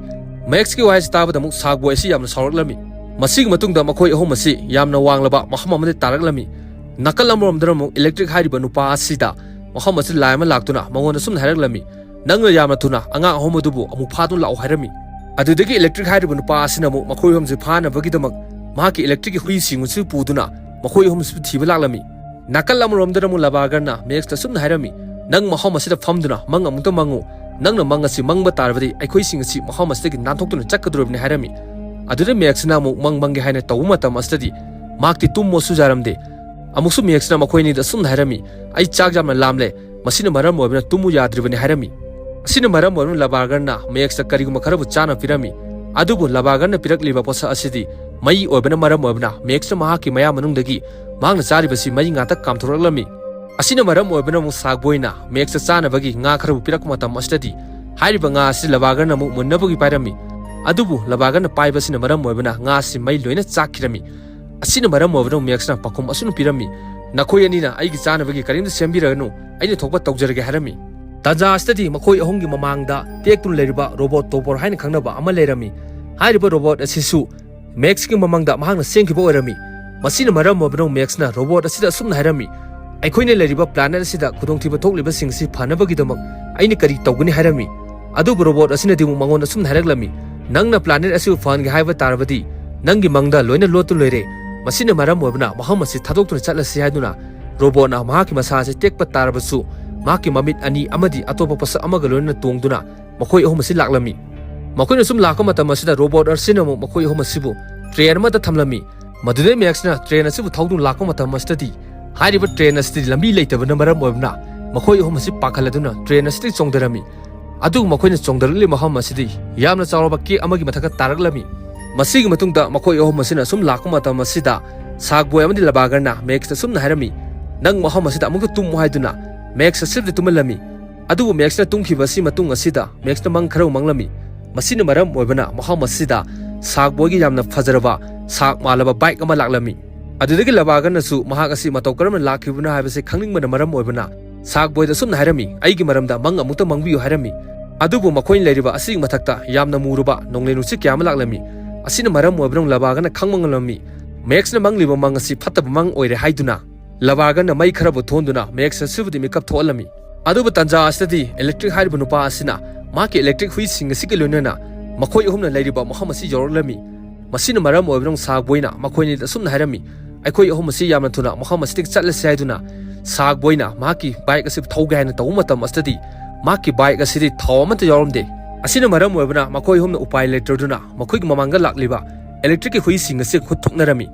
Maxꯀꯤ ꯋꯥꯍꯩꯁꯤ ꯇꯥꯕꯗ ꯑꯃꯨꯛ ꯁꯥꯒꯕꯣꯏ ꯑꯁꯤ ꯌꯥꯝꯅ ꯁꯥꯎꯔꯛꯂꯝꯃꯤ꯫ ꯃꯁꯤꯒꯤ ꯃꯇꯨꯡꯗ ꯃꯈꯣꯏ ꯑꯍꯨꯝ ꯑꯁꯤ ꯌꯥꯝꯅ ꯋꯥꯡꯂꯕ ꯃꯐꯝ ꯑꯃꯗ ꯇꯥꯔꯛꯂꯝꯃꯤ꯫ ꯅꯥꯀꯜ ꯑꯃꯔꯣꯝꯗꯅ ꯑꯃꯨꯛ Electric ꯍꯥꯏꯔꯤꯕ ꯅꯨꯄꯥ ꯑꯁꯤꯗ ꯃꯐꯝ ꯑꯁꯤꯗ ꯂꯥꯏ ꯑꯃ ꯂꯥꯛꯇꯨꯅ ꯃꯉꯣꯟꯗ ꯁꯨꯝꯅ ꯍꯥꯏꯔꯛꯂꯝꯃꯤ, "ꯅꯪꯅ ꯌꯥꯝꯅ ꯊꯨꯅ ꯑꯉꯥꯡ ꯑꯍꯨꯝ ꯑꯗꯨꯕꯨ ꯑꯃꯨꯛ ꯐꯥꯗꯨꯅ ꯂꯥꯛꯎ" ꯍꯥꯏꯔꯝꯃꯤ꯫ ꯑꯗꯨꯗꯒꯤ ꯏꯂꯦꯛꯇ꯭ꯔꯤꯛ ꯍꯥꯏꯔꯤꯕ ꯅꯨꯄꯥ ꯑꯁꯤꯅ ꯑꯃꯨꯛ ꯃꯈꯣꯏ ꯑꯍꯨꯝꯁꯤ ꯐꯥꯅꯕꯒꯤꯗꯃꯛ ꯃꯍꯥꯛꯀꯤ ꯏꯂꯦꯛꯇ꯭ꯔꯤꯛꯀꯤ ꯍꯨꯏꯁꯤꯡ ꯑꯁꯤ ꯄꯨꯗꯨꯅ ꯃꯈꯣꯏ ꯑꯍꯨꯝꯁꯤꯕꯨ ꯊꯤꯕ ꯂꯥꯛꯂꯝꯃꯤ꯫ ꯅꯥꯀꯜ ꯑꯃꯔꯣꯝꯗꯅ ꯑꯃꯨꯛ ꯂꯕꯥꯒꯔꯅ ꯃꯦꯛꯁꯇ ꯑꯁꯨꯝꯅ ꯍꯥꯏꯔꯝꯃꯤ, "ꯅꯪ ꯃꯐꯝ ꯑꯁꯤꯗ ꯐꯝꯗꯨꯅ ꯃꯪ ꯑꯃꯨꯛꯇ ꯃꯪꯉꯨ꯫ ꯅꯪꯅ ꯃꯪ ꯑꯁꯤ ꯃꯪꯕ ꯇꯥꯔꯕꯗꯤ ꯑꯩꯈꯣꯏꯁꯤꯡ ꯑꯁꯤ ꯃꯐꯝ ꯑꯁꯤꯗꯒꯤ ꯅꯥꯟꯊꯣꯛꯇꯨꯅ ꯆꯠꯀꯗꯧꯔꯤꯕꯅꯤ" ꯍꯥꯏꯔꯝꯃꯤ꯫ ꯑꯗꯨꯗ ꯃꯦꯛꯁꯅ ꯑꯃꯨꯛ ꯃꯪ ꯃꯪꯒꯦ ꯍꯥꯏꯅ ꯇꯧꯕ ꯃꯇꯝ ꯑꯁꯤꯗꯗꯤ ꯃꯍꯥꯛꯇꯤ ꯇꯨꯝꯃꯣꯁꯨ ꯌꯥꯔꯝꯗꯦ꯫ ꯑꯃꯨꯛꯁꯨ ꯃꯦꯛꯁꯅ ꯃꯈꯣꯏ ꯑꯅꯤꯗ ꯑꯁꯨꯝꯅ ꯍꯥꯏꯔꯝꯃꯤ, "ꯑꯩ ꯆꯥꯛ ꯌꯥꯝꯅ ꯂꯥꯝꯂꯦ, ꯃꯁꯤꯅ ꯃꯔꯝ ꯑꯣꯏꯕꯅ ꯇꯨꯝꯃꯨ ꯌꯥꯗ꯭ꯔꯤꯕꯅꯤ" ꯍꯥꯏꯔꯝꯃꯤ꯫ ꯑꯁꯤꯅ ꯃꯔꯝ ꯑꯣꯏꯗꯨꯅ ꯂꯕꯥꯒꯔꯅ ꯃꯦꯛꯁꯇ ꯀꯔꯤꯒꯨꯝꯕ ꯈꯔꯕꯨ ꯆꯥꯅ ꯄꯤꯔꯝꯃꯤ꯫ ꯑꯗꯨꯕꯨ ꯂꯕꯥꯒꯔꯅ ꯄꯤꯔꯛꯂꯤꯕ ꯄꯣꯠꯁꯛ ꯑꯁꯤꯗꯤ ꯃꯩ ꯑꯣꯏꯕꯅ ꯃꯔꯝ ꯑꯣꯏꯗꯨꯅ ꯃꯦꯛꯁꯅ ꯃꯍꯥꯛꯀꯤ ꯃꯌꯥ ꯃꯅꯨꯡꯗꯒꯤ ꯃꯍꯥꯛꯅ ꯆꯥꯔꯤꯕꯁꯤ ꯃꯩ ꯉꯥꯛꯇ ꯀꯥꯝꯊꯣꯔꯛꯂꯝꯃꯤ꯫ ꯑꯁꯤꯅ ꯃꯔꯝ ꯑꯣꯏꯕꯅ ꯑꯃꯨꯛ ꯁꯥꯛꯕꯣꯏꯅ ꯃꯦꯛꯁꯇ ꯆꯥꯅꯕꯒꯤ ꯉꯥ ꯈꯔꯕꯨ ꯄꯤꯔꯛꯄ ꯃꯇꯝ ꯑꯁꯤꯗꯗꯤ ꯍꯥꯏꯔꯤꯕ ꯉꯥ ꯑꯁꯤ ꯂꯕꯥꯒꯔꯅ ꯑꯃꯨꯛ ꯃꯨꯟꯅꯕꯒꯤ ꯄꯥꯏꯔꯝꯃꯤ꯫ ꯑꯗꯨꯕꯨ ꯂꯕꯥꯒꯔꯅ ꯄꯥꯏꯕꯁꯤꯅ ꯃꯔꯝ ꯑꯣꯏꯕꯅ ꯉꯥ ꯑꯁꯤ ꯃꯩ ꯂꯣꯏꯅ ꯆꯥꯛꯈꯤꯔꯝꯃꯤ꯫ ꯑꯁꯤꯅ ꯃꯔꯝ ꯑꯣꯏꯕꯅ ꯃꯦꯛꯁꯅ ꯄꯥꯎꯈꯨꯝ ꯑꯁꯨꯝꯅ ꯄꯤꯔꯝꯃꯤ, "ꯅꯈꯣꯏ ꯑꯅꯤꯅ ꯑꯩꯒꯤ ꯆꯥꯅꯕꯒꯤ ꯀꯔꯤꯝꯇ ꯁꯦꯝꯕꯤꯔꯒꯅꯨ, ꯑꯩꯅ ꯊꯣꯛꯄ ꯇꯧꯖꯔꯒꯦ" ꯍꯥꯏꯔꯝꯃꯤ꯫ ꯇꯥꯟꯖꯥ ꯑꯁꯤꯗꯗꯤ ꯃꯈꯣꯏ ꯑꯍꯨꯝꯒꯤ ꯃꯃꯥꯡꯗ ꯇꯦꯛꯇꯨꯅ ꯂꯩꯔꯤꯕ ꯔꯣꯕꯣꯠ ꯇꯣꯕꯣꯔ ꯍꯥꯏꯅ ꯈꯪꯅꯕ ꯑꯃ ꯂꯩꯔꯝꯃꯤ꯫ ꯍꯥꯏꯔꯤꯕ ꯔꯣꯕꯣꯠ ꯑꯁꯤꯁꯨ ꯃꯦꯛꯁꯀꯤ ꯃꯃꯥꯡꯗ ꯃꯍꯥꯛꯅ ꯁꯦꯝꯈꯤꯕ ꯑꯣꯏꯔꯝꯃꯤ꯫ ꯃꯁꯤꯅ ꯃꯔꯝ ꯑꯣꯏꯕꯅ ꯃꯦꯛꯁꯅ ꯔꯣꯕꯣꯠ ꯑꯁꯤꯗ ꯑꯁꯨꯝꯅ ꯍꯥꯏꯔꯝꯃꯤ, "ꯑꯩꯈꯣꯏꯅ ꯂꯩꯔꯤꯕ ꯄ꯭ꯂꯥꯅꯦꯠ ꯑꯁꯤꯗ ꯈꯨꯗꯣꯡꯊꯤꯕ ꯊꯣꯛꯂꯤꯕꯁꯤꯡ ꯑꯁꯤ ꯐꯅꯕꯒꯤꯗꯃꯛ ꯑꯩꯅ ꯀꯔꯤ ꯇꯧꯒꯅꯤ?" ꯍꯥꯏꯔꯝꯃꯤ꯫ ꯑꯗꯨꯕꯨ ꯔꯣꯕꯣꯠ ꯑꯁꯤꯅꯗꯤ ꯑꯃꯨꯛ ꯃꯉꯣꯟꯗ ꯑꯁꯨꯝꯅ ꯍꯥꯏꯔꯛꯂꯝꯃꯤ, "ꯅꯪꯅ ꯄ꯭ꯂꯥꯅꯦꯠ ꯑꯁꯤꯕꯨ ꯐꯍꯟꯒꯦ ꯍꯥꯏꯕ ꯇꯥꯔꯕꯗꯤ ꯅꯪꯒꯤ ꯃꯪꯗ ꯂꯣꯏꯅ ꯂꯣꯠꯇꯨ ꯂꯣꯏꯔꯦ꯫ ꯃꯁꯤꯅ ꯃꯔꯝ ꯑꯣꯏꯕꯅ ꯃꯐꯝ ꯑꯁꯤ ꯊꯥꯗꯣꯛꯇꯨꯅ ꯆꯠꯂꯁꯤ" ꯍꯥꯏꯗꯨꯅ ꯔꯣꯕꯣꯠꯅ ꯃꯍꯥꯛꯀꯤ ꯃꯁꯥ ꯑꯁꯤ ꯇꯦꯛꯄ ꯇꯥꯔꯕꯁꯨ ꯃꯍꯥꯛꯀꯤ ꯃꯃꯤꯠ ꯑꯅꯤ ꯑꯃꯗꯤ ꯑꯇꯣꯞꯄ ꯄꯣꯠꯁꯛ ꯑꯃꯒ ꯂꯣꯏꯅꯅ ꯇꯣꯡꯗꯨꯅ ꯃꯈꯣꯏ ꯑꯍꯨꯝ ꯑꯁꯤ ꯂꯥꯛꯂꯝꯃꯤ꯫ ꯃꯈꯣꯏꯅ ꯁꯨꯝ ꯂꯥꯛꯄ ꯃꯇꯝ ꯑꯁꯤꯗ ꯔꯣꯕꯣꯠ ꯑꯁꯤꯅ ꯑꯃꯨꯛ ꯃꯈꯣꯏ ꯑꯍꯨꯝ ꯑꯁꯤꯕꯨ ꯇ꯭ꯔꯦꯟ ꯑꯃꯗ ꯊꯝꯂꯝꯃꯤ꯫ ꯃꯗꯨꯗꯩ ꯃꯦꯛꯁꯅ ꯇ꯭ꯔꯦꯟ ꯑꯁꯤꯕꯨ ꯊꯧꯗꯨꯅ ꯂꯥꯛꯄ ꯃꯇꯝ ꯑꯁꯤꯗꯗꯤ ꯍꯥꯏꯔꯤꯕ ꯇ꯭ꯔꯦꯟ ꯑꯁꯤꯗꯤ ꯂꯝꯕꯤ ꯂꯩꯇꯕꯅ ꯃꯔꯝ ꯑꯣꯏꯕꯅ ꯃꯈꯣꯏ ꯑꯍꯨꯝ ꯑꯁꯤ ꯄꯥꯈꯠꯂꯗꯨꯅ ꯇ꯭ꯔꯦꯟ ꯑꯁꯤꯗꯒꯤ ꯆꯣꯡꯊꯔꯝꯃꯤ꯫ ꯑꯗꯨꯕꯨ ꯃꯈꯣꯏꯅ ꯆꯣꯡꯊꯔꯛꯂꯤꯕ ꯃꯐꯝ ꯑꯁꯤꯗꯤ ꯌꯥꯝꯅ ꯆꯥꯎꯔꯕ ꯀꯦꯛ ꯑꯃꯒꯤ ꯃꯊꯛꯇ ꯇꯥꯔꯛꯂꯝꯃꯤ꯫ ꯃꯁꯤꯒꯤ ꯃꯇꯨꯡꯗ ꯃꯈꯣꯏ ꯑꯍꯨꯝ ꯑꯁꯤꯅ ꯁꯨꯝ ꯂꯥꯛꯄ ꯃꯇꯝ ꯑꯁꯤꯗ ꯁꯥꯛꯕꯣꯏ ꯑꯃꯗꯤ ꯂꯕꯥꯒꯔꯅ ꯃꯦꯛꯁꯇ ꯁꯨꯝꯅ ꯍꯥꯏꯔꯝꯃꯤ, "ꯅꯪ ꯃꯐꯝ ꯑꯁꯤꯗ ꯑꯃꯨꯛꯇ ꯇꯨꯝꯃꯨ" ꯍꯥꯏꯗꯨꯅ ꯃꯦꯛꯁ ꯑꯁꯤꯕꯨꯗꯤ ꯇꯨꯝꯍꯜꯂꯝꯃꯤ꯫ ꯑꯗꯨꯕꯨ ꯃꯦꯛꯁꯅ ꯇꯨꯝꯈꯤꯕ ꯑꯁꯤ ꯃꯇꯨꯡ ꯑꯁꯤꯗ ꯃꯦꯛꯁꯅ ꯃꯪ ꯈꯔ ꯃꯪꯂꯝꯃꯤ꯫ ꯃꯁꯤꯅ ꯃꯔꯝ ꯑꯣꯏꯕꯅ ꯃꯐꯝ ꯑꯁꯤꯗ ꯁꯥꯛꯕꯣꯏꯒꯤ ꯌꯥꯝꯅ ꯐꯖꯔꯕ ꯁꯥꯛ ꯃꯥꯜꯂꯕ ꯕꯥꯏꯛ ꯑꯃ ꯂꯥꯛꯂꯝꯃꯤ꯫ ꯑꯗꯨꯗꯒꯤ ꯂꯕꯥꯒꯔꯅꯁꯨ ꯃꯍꯥꯛ ꯑꯁꯤ ꯃꯇꯧ ꯀꯔꯝꯅ ꯂꯥꯛꯈꯤꯕꯅꯣ ꯍꯥꯏꯕꯁꯤ ꯈꯪꯅꯤꯡꯕꯅ ꯃꯔꯝ ꯑꯣꯏꯕꯅ ꯁꯥꯛꯕꯣꯏꯗ ꯑꯁꯨꯝꯅ ꯍꯥꯏꯔꯝꯃꯤ, "ꯑꯩꯒꯤ ꯃꯔꯝꯗ ꯃꯪ ꯑꯃꯨꯛꯇ ꯃꯪꯕꯤꯌꯨ" ꯍꯥꯏꯔꯝꯃꯤ꯫ ꯑꯗꯨꯕꯨ ꯃꯈꯣꯏꯅ ꯂꯩꯔꯤꯕ ꯑꯁꯤꯒꯤ ꯃꯊꯛꯇ ꯌꯥꯝꯅ ꯃꯨꯔꯕ ꯅꯣꯡꯂꯩ ꯅꯨꯡꯁꯤꯠ ꯀꯌꯥ ꯑꯃ ꯂꯥꯛꯂꯝꯃꯤ꯫ ꯑꯁꯤꯅ ꯃꯔꯝ ꯑꯣꯏꯕꯅ ꯂꯕꯥꯒꯔꯅ ꯈꯪꯕ ꯉꯝꯂꯝꯃꯤ꯫ ꯃꯦꯛꯁꯅ ꯃꯪꯂꯤꯕ ꯃꯪ ꯑꯁꯤ ꯐꯠꯇꯕ ꯃꯪ ꯑꯣꯏꯔꯦ ꯍꯥꯏꯗꯨꯅ ꯂꯕꯥꯒꯔꯅ ꯃꯩ ꯈꯔꯕꯨ ꯊꯣꯟꯗꯨꯅ ꯃꯦꯛꯁ ꯑꯁꯤꯕꯨꯗꯤ ꯃꯤꯀꯞ ꯊꯣꯛꯍꯜꯂꯝꯃꯤ꯫ ꯑꯗꯨꯕꯨ ꯇꯥꯟꯖꯥ ꯑꯁꯤꯗꯗꯤ electric ꯍꯥꯏꯔꯤꯕ ꯅꯨꯄꯥ ꯑꯁꯤꯅ ꯃꯍꯥꯛꯀꯤ electric ꯍꯨꯏꯁꯤꯡ ꯑꯁꯤꯒ ꯂꯣꯏꯅꯅ ꯃꯈꯣꯏ ꯑꯍꯨꯝꯅ ꯂꯩꯔꯤꯕ ꯃꯐꯝ ꯑꯁꯤ ꯌꯧꯔꯛꯂꯝꯃꯤ꯫ ꯃꯁꯤꯅ ꯃꯔꯝ ꯑꯣꯏꯕꯅ ꯁꯥꯒꯕꯣꯏꯅ ꯃꯈꯣꯏ ꯑꯅꯤꯗ ꯑꯁꯨꯝꯅ ꯍꯥꯏꯔꯝꯃꯤ, "ꯑꯩꯈꯣꯏ ꯑꯍꯨꯝ ꯑꯁꯤ ꯌꯥꯝꯅ ꯊꯨꯅ ꯃꯐꯝ ꯑꯁꯤꯗꯒꯤ ꯆꯠꯂꯁꯤ" ꯍꯥꯏꯗꯨꯅ ꯁꯥꯒꯕꯣꯏꯅ ꯃꯍꯥꯛꯀꯤ bike ꯑꯁꯤ ꯊꯧꯒꯦ ꯍꯥꯏꯅ ꯇꯧꯕ ꯃꯇꯝ ꯑꯁꯤꯗꯗꯤ ꯃꯍꯥꯛꯀꯤ bike ꯑꯁꯤꯗꯤ ꯊꯥꯎ ꯑꯃꯠꯇ ꯌꯥꯎꯔꯝꯗꯦ꯫ ꯑꯁꯤꯅ ꯃꯔꯝ ꯑꯣꯏꯕꯅ ꯃꯈꯣꯏ ꯑꯍꯨꯝꯅ ꯎꯄꯥꯏ ꯂꯩꯇ꯭ꯔꯗꯨꯅ ꯃꯈꯣꯏꯒꯤ ꯃꯃꯥꯡꯗ ꯂꯥꯛꯂꯤꯕ electricꯀꯤ ꯍꯨꯏꯁꯤꯡ ꯑꯁꯤ ꯈꯨꯠ ꯊꯣꯛꯅꯔꯝꯃꯤ꯫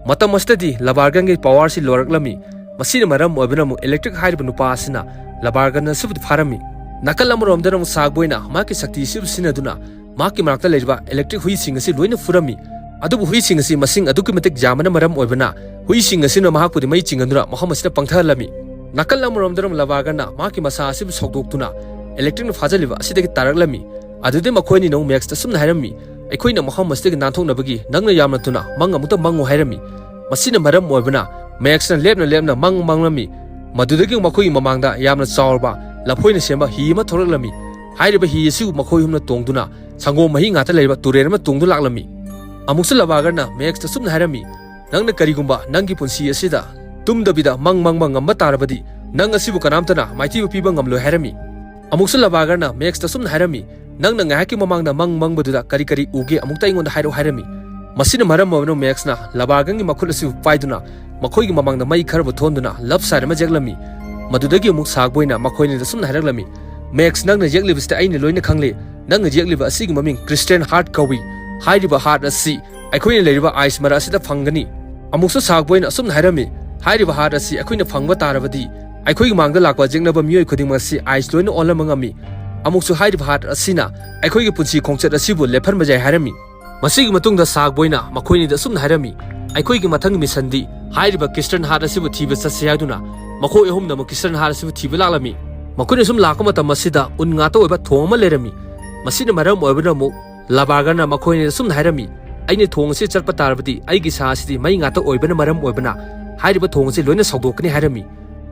ꯃꯇꯝ ꯑꯁꯤꯗꯗꯤ ꯂꯕꯥꯔꯒꯟꯒꯤ powerꯁꯤ ꯂꯣꯏꯔꯛꯂꯝꯃꯤ꯫ ꯃꯁꯤꯅ ꯃꯔꯝ ꯑꯣꯏꯕꯅ ꯑꯃꯨꯛ electric ꯍꯥꯏꯔꯤꯕ ꯅꯨꯄꯥ ꯑꯁꯤꯅ ꯂꯕꯥꯔꯒꯟ ꯑꯁꯤꯕꯨ ꯐꯥꯔꯝꯃꯤ꯫ ꯅꯥꯀꯜ ꯑꯃꯔꯣꯝꯗꯅ ꯑꯃꯨꯛ ꯁꯥꯒꯕꯣꯏꯅ ꯃꯍꯥꯛꯀꯤ ꯁꯛꯇꯤ ꯑꯁꯤꯕꯨ ꯁꯤꯖꯤꯟꯅꯗꯨꯅ ꯃꯍꯥꯛꯀꯤ ꯃꯅꯥꯛꯇ ꯂꯩꯔꯤꯕ electric ꯍꯨꯏꯁꯤꯡ ꯑꯁꯤ ꯂꯣꯏꯅ ꯐꯨꯔꯝꯃꯤ꯫ ꯑꯗꯨꯕꯨ ꯍꯨꯏꯁꯤꯡ ꯑꯁꯤ ꯃꯁꯤꯡ ꯑꯗꯨꯛꯀꯤ ꯃꯇꯤꯛ ꯌꯥꯝꯕꯅ ꯃꯔꯝ ꯑꯣꯏꯕꯅ ꯍꯨꯏꯁꯤꯡ ꯑꯁꯤꯅ ꯃꯍꯥꯛꯄꯨꯗꯤ ꯃꯩ ꯆꯤꯡꯍꯟꯗꯨꯅ ꯃꯐꯝ ꯑꯁꯤꯗ ꯄꯪꯊꯍꯜꯂꯝꯃꯤ꯫ ꯅꯥꯀꯜ ꯑꯃꯔꯣꯝꯗꯅ ꯂꯕꯥꯔꯒꯟꯅ ꯃꯍꯥꯛꯀꯤ ꯃꯁꯥ ꯑꯁꯤꯕꯨ ꯁꯧꯗꯣꯛꯇꯨꯅ electricꯅ ꯐꯥꯖꯤꯜꯂꯤꯕ ꯑꯁꯤꯗꯒꯤ ꯇꯥꯔꯛꯂꯝꯃꯤ꯫ ꯑꯗꯨꯗꯤ ꯃꯈꯣꯏ ꯑꯅꯤꯅ ꯑꯃꯨꯛ ꯃꯦꯛꯁꯇ ꯑꯁꯨꯝꯅ ꯍꯥꯏꯔꯝꯃꯤ, "ꯑꯩꯈꯣꯏꯅ ꯃꯐꯝ ꯑꯁꯤꯗꯒꯤ ꯅꯥꯟꯊꯣꯛꯅꯕꯒꯤ ꯅꯪꯅ ꯌꯥꯝꯅ ꯊꯨꯅ ꯃꯪ ꯑꯃꯨꯛꯇ ꯃꯪꯉꯨ" ꯍꯥꯏꯔꯝꯃꯤ꯫ ꯃꯁꯤꯅ ꯃꯔꯝ ꯑꯣꯏꯕꯅ ꯃꯦꯛꯁꯅ ꯂꯦꯞꯅ ꯂꯦꯞꯅ ꯃꯪ ꯃꯪꯂꯝꯃꯤ꯫ ꯃꯗꯨꯗꯒꯤ ꯃꯈꯣꯏꯒꯤ ꯃꯃꯥꯡꯗ ꯌꯥꯝꯅ ꯆꯥꯎꯔꯕ ꯂꯐꯣꯏꯅ ꯁꯦꯝꯕ ꯍꯤ ꯑꯃ ꯊꯣꯛꯂꯛꯂꯝꯃꯤ꯫ ꯍꯥꯏꯔꯤꯕ ꯍꯤ ꯑꯁꯤꯕꯨ ꯃꯈꯣꯏ ꯑꯍꯨꯝꯅ ꯇꯣꯡꯗꯨꯅ ꯁꯪꯒꯣꯝ ꯃꯍꯤ ꯉꯥꯛꯇ ꯂꯩꯔꯕ ꯇꯨꯔꯦꯜ ꯑꯃ ꯇꯣꯡꯗꯨꯅ ꯂꯥꯛꯂꯝꯃꯤ꯫ ꯑꯃꯨꯛꯁꯨ ꯂꯕꯥꯔꯒꯟꯅ ꯃꯦꯛꯁꯇ ꯑꯁꯨꯝꯅ ꯍꯥꯏꯔꯝꯃꯤ, "ꯅꯪꯅ ꯀꯔꯤꯒꯨꯝꯕ ꯅꯪꯒꯤ ꯄꯨꯟꯁꯤ ꯑꯁꯤꯗ ꯇꯨꯝꯗꯕꯤꯗ ꯃꯪ ꯃꯪꯕ ꯉꯝꯕ ꯇꯥꯔꯕꯗꯤ ꯅꯪ ꯑꯁꯤꯕꯨ ꯀꯅꯥꯝꯇꯅ ꯃꯥꯏꯊꯤꯕ ꯄꯤꯕ ꯉꯝꯂꯣꯏ" ꯍꯥꯏꯔꯝꯃꯤ꯫ ꯑꯃꯨꯛꯁꯨ ꯂꯕꯥꯔꯒꯟꯅ ꯃꯦꯛꯁꯇ ꯑꯁꯨꯝꯅ ꯍꯥꯏꯔꯝꯃꯤ, "ꯅꯪꯅ ꯉꯥꯏꯍꯥꯛꯀꯤ ꯃꯃꯥꯡꯗ ꯃꯪ ꯃꯪꯕꯗꯨꯗ ꯀꯔꯤ ꯀꯔꯤ ꯎꯒꯦ ꯑꯃꯨꯛꯇ ꯑꯩꯉꯣꯟꯗ ꯍꯥꯏꯔꯛꯎ" ꯍꯥꯏꯔꯝꯃꯤ꯫ ꯃꯁꯤꯅ ꯃꯔꯝ ꯑꯣꯏꯗꯨꯅ ꯃꯦꯛꯁꯅ ꯂꯕꯥꯔꯒꯟꯒꯤ ꯃꯈꯨꯠ ꯑꯁꯤꯕꯨ ꯄꯥꯏꯗꯨꯅ ꯃꯈꯣꯏꯒꯤ ꯃꯃꯥꯡꯗ ꯃꯩ ꯈꯔꯕꯨ ꯊꯣꯟꯗꯨꯅ love sign ꯑꯃ ꯌꯦꯛꯂꯝꯃꯤ꯫ ꯃꯗꯨꯗꯒꯤ ꯑꯃꯨꯛ ꯁꯥꯒꯕꯣꯏꯅ ꯃꯈꯣꯏꯅꯤꯗ ꯑꯁꯨꯝꯅ ꯍꯥꯏꯔꯛꯂꯝꯃꯤ, "ꯃꯦꯛꯁ, ꯅꯪꯅ ꯌꯦꯛꯂꯤꯕꯁꯤꯗ ꯑꯩꯅ ꯂꯣꯏꯅ ꯈꯪꯂꯦ꯫ ꯅꯪꯅ ꯌꯦꯛꯂꯤꯕ ꯑꯁꯤꯒꯤ ꯃꯃꯤꯡ Crystal Heart ꯀꯧꯏ꯫ ꯍꯥꯏꯔꯤꯕ heart ꯑꯁꯤ ꯑꯩꯈꯣꯏꯅ ꯂꯩꯔꯤꯕ ice ꯃꯔꯛ ꯑꯁꯤꯗ ꯐꯪꯒꯅꯤ꯫" ꯑꯃꯨꯛꯁꯨ ꯁꯥꯒꯕꯣꯏꯅ ꯑꯁꯨꯝꯅ ꯍꯥꯏꯔꯝꯃꯤ, "ꯍꯥꯏꯔꯤꯕ heart ꯑꯁꯤ ꯑꯩꯈꯣꯏꯅ ꯐꯪꯕ ꯇꯥꯔꯕꯗꯤ ꯑꯩꯈꯣꯏꯒꯤ ꯃꯥꯡꯗ ꯂꯥꯛꯄ ꯌꯦꯛꯅꯕ ꯃꯤꯑꯣꯏ ꯈꯨꯗꯤꯡꯃꯛ ꯑꯁꯤ ice ꯂꯣꯏꯅ ꯑꯣꯜꯂꯝꯕ ꯉꯝꯃꯤ꯫ ꯑꯃꯨꯛꯁꯨ ꯍꯥꯏꯔꯤꯕ heart ꯑꯁꯤꯅ ꯑꯩꯈꯣꯏꯒꯤ ꯄꯨꯟꯁꯤ ꯈꯣꯡꯆꯠ ꯑꯁꯤꯕꯨ ꯂꯦꯞꯍꯟꯕ ꯌꯥꯏ" ꯍꯥꯏꯔꯝꯃꯤ꯫ ꯃꯁꯤꯒꯤ ꯃꯇꯨꯡꯗ ꯁꯥꯒꯕꯣꯏꯅ ꯃꯈꯣꯏꯅꯤꯗ ꯑꯁꯨꯝꯅ ꯍꯥꯏꯔꯝꯃꯤ, "ꯑꯩꯈꯣꯏꯒꯤ ꯃꯊꯪꯒꯤ missionꯗꯤ ꯍꯥꯏꯔꯤꯕ Crystal Heart ꯑꯁꯤꯕꯨ ꯊꯤꯕ ꯆꯠꯁꯤ" ꯍꯥꯏꯗꯨꯅ ꯃꯈꯣꯏ ꯑꯍꯨꯝꯅ ꯑꯃꯨꯛ Crystal Heart ꯑꯁꯤꯕꯨ ꯊꯤꯕ ꯂꯥꯛꯂꯝꯃꯤ꯫ ꯃꯈꯣꯏꯅ ꯁꯨꯝ ꯂꯥꯛꯄ ꯃꯇꯝ ꯑꯁꯤꯗ ꯎꯟ ꯉꯥꯛꯇ ꯑꯣꯏꯕ ꯊꯣꯡ ꯑꯃ ꯂꯩꯔꯝꯃꯤ꯫ ꯃꯁꯤꯅ ꯃꯔꯝ ꯑꯣꯏꯕꯅ ꯑꯃꯨꯛ ꯂꯕꯥꯔꯒꯟꯅ ꯃꯈꯣꯏꯅꯤꯗ ꯑꯁꯨꯝꯅ ꯍꯥꯏꯔꯝꯃꯤ, "ꯑꯩꯅ ꯊꯣꯡ ꯑꯁꯤ ꯆꯠꯄ ꯇꯥꯔꯕꯗꯤ ꯑꯩꯒꯤ ꯏꯁꯥ ꯑꯁꯤꯗꯤ ꯃꯩ ꯉꯥꯛꯇ ꯑꯣꯏꯕꯅ ꯃꯔꯝ ꯑꯣꯏꯕꯅ ꯍꯥꯏꯔꯤꯕ ꯊꯣꯡ ꯑꯁꯤ ꯂꯣꯏꯅ ꯁꯧꯗꯣꯛꯀꯅꯤ" ꯍꯥꯏꯔꯝꯃꯤ꯫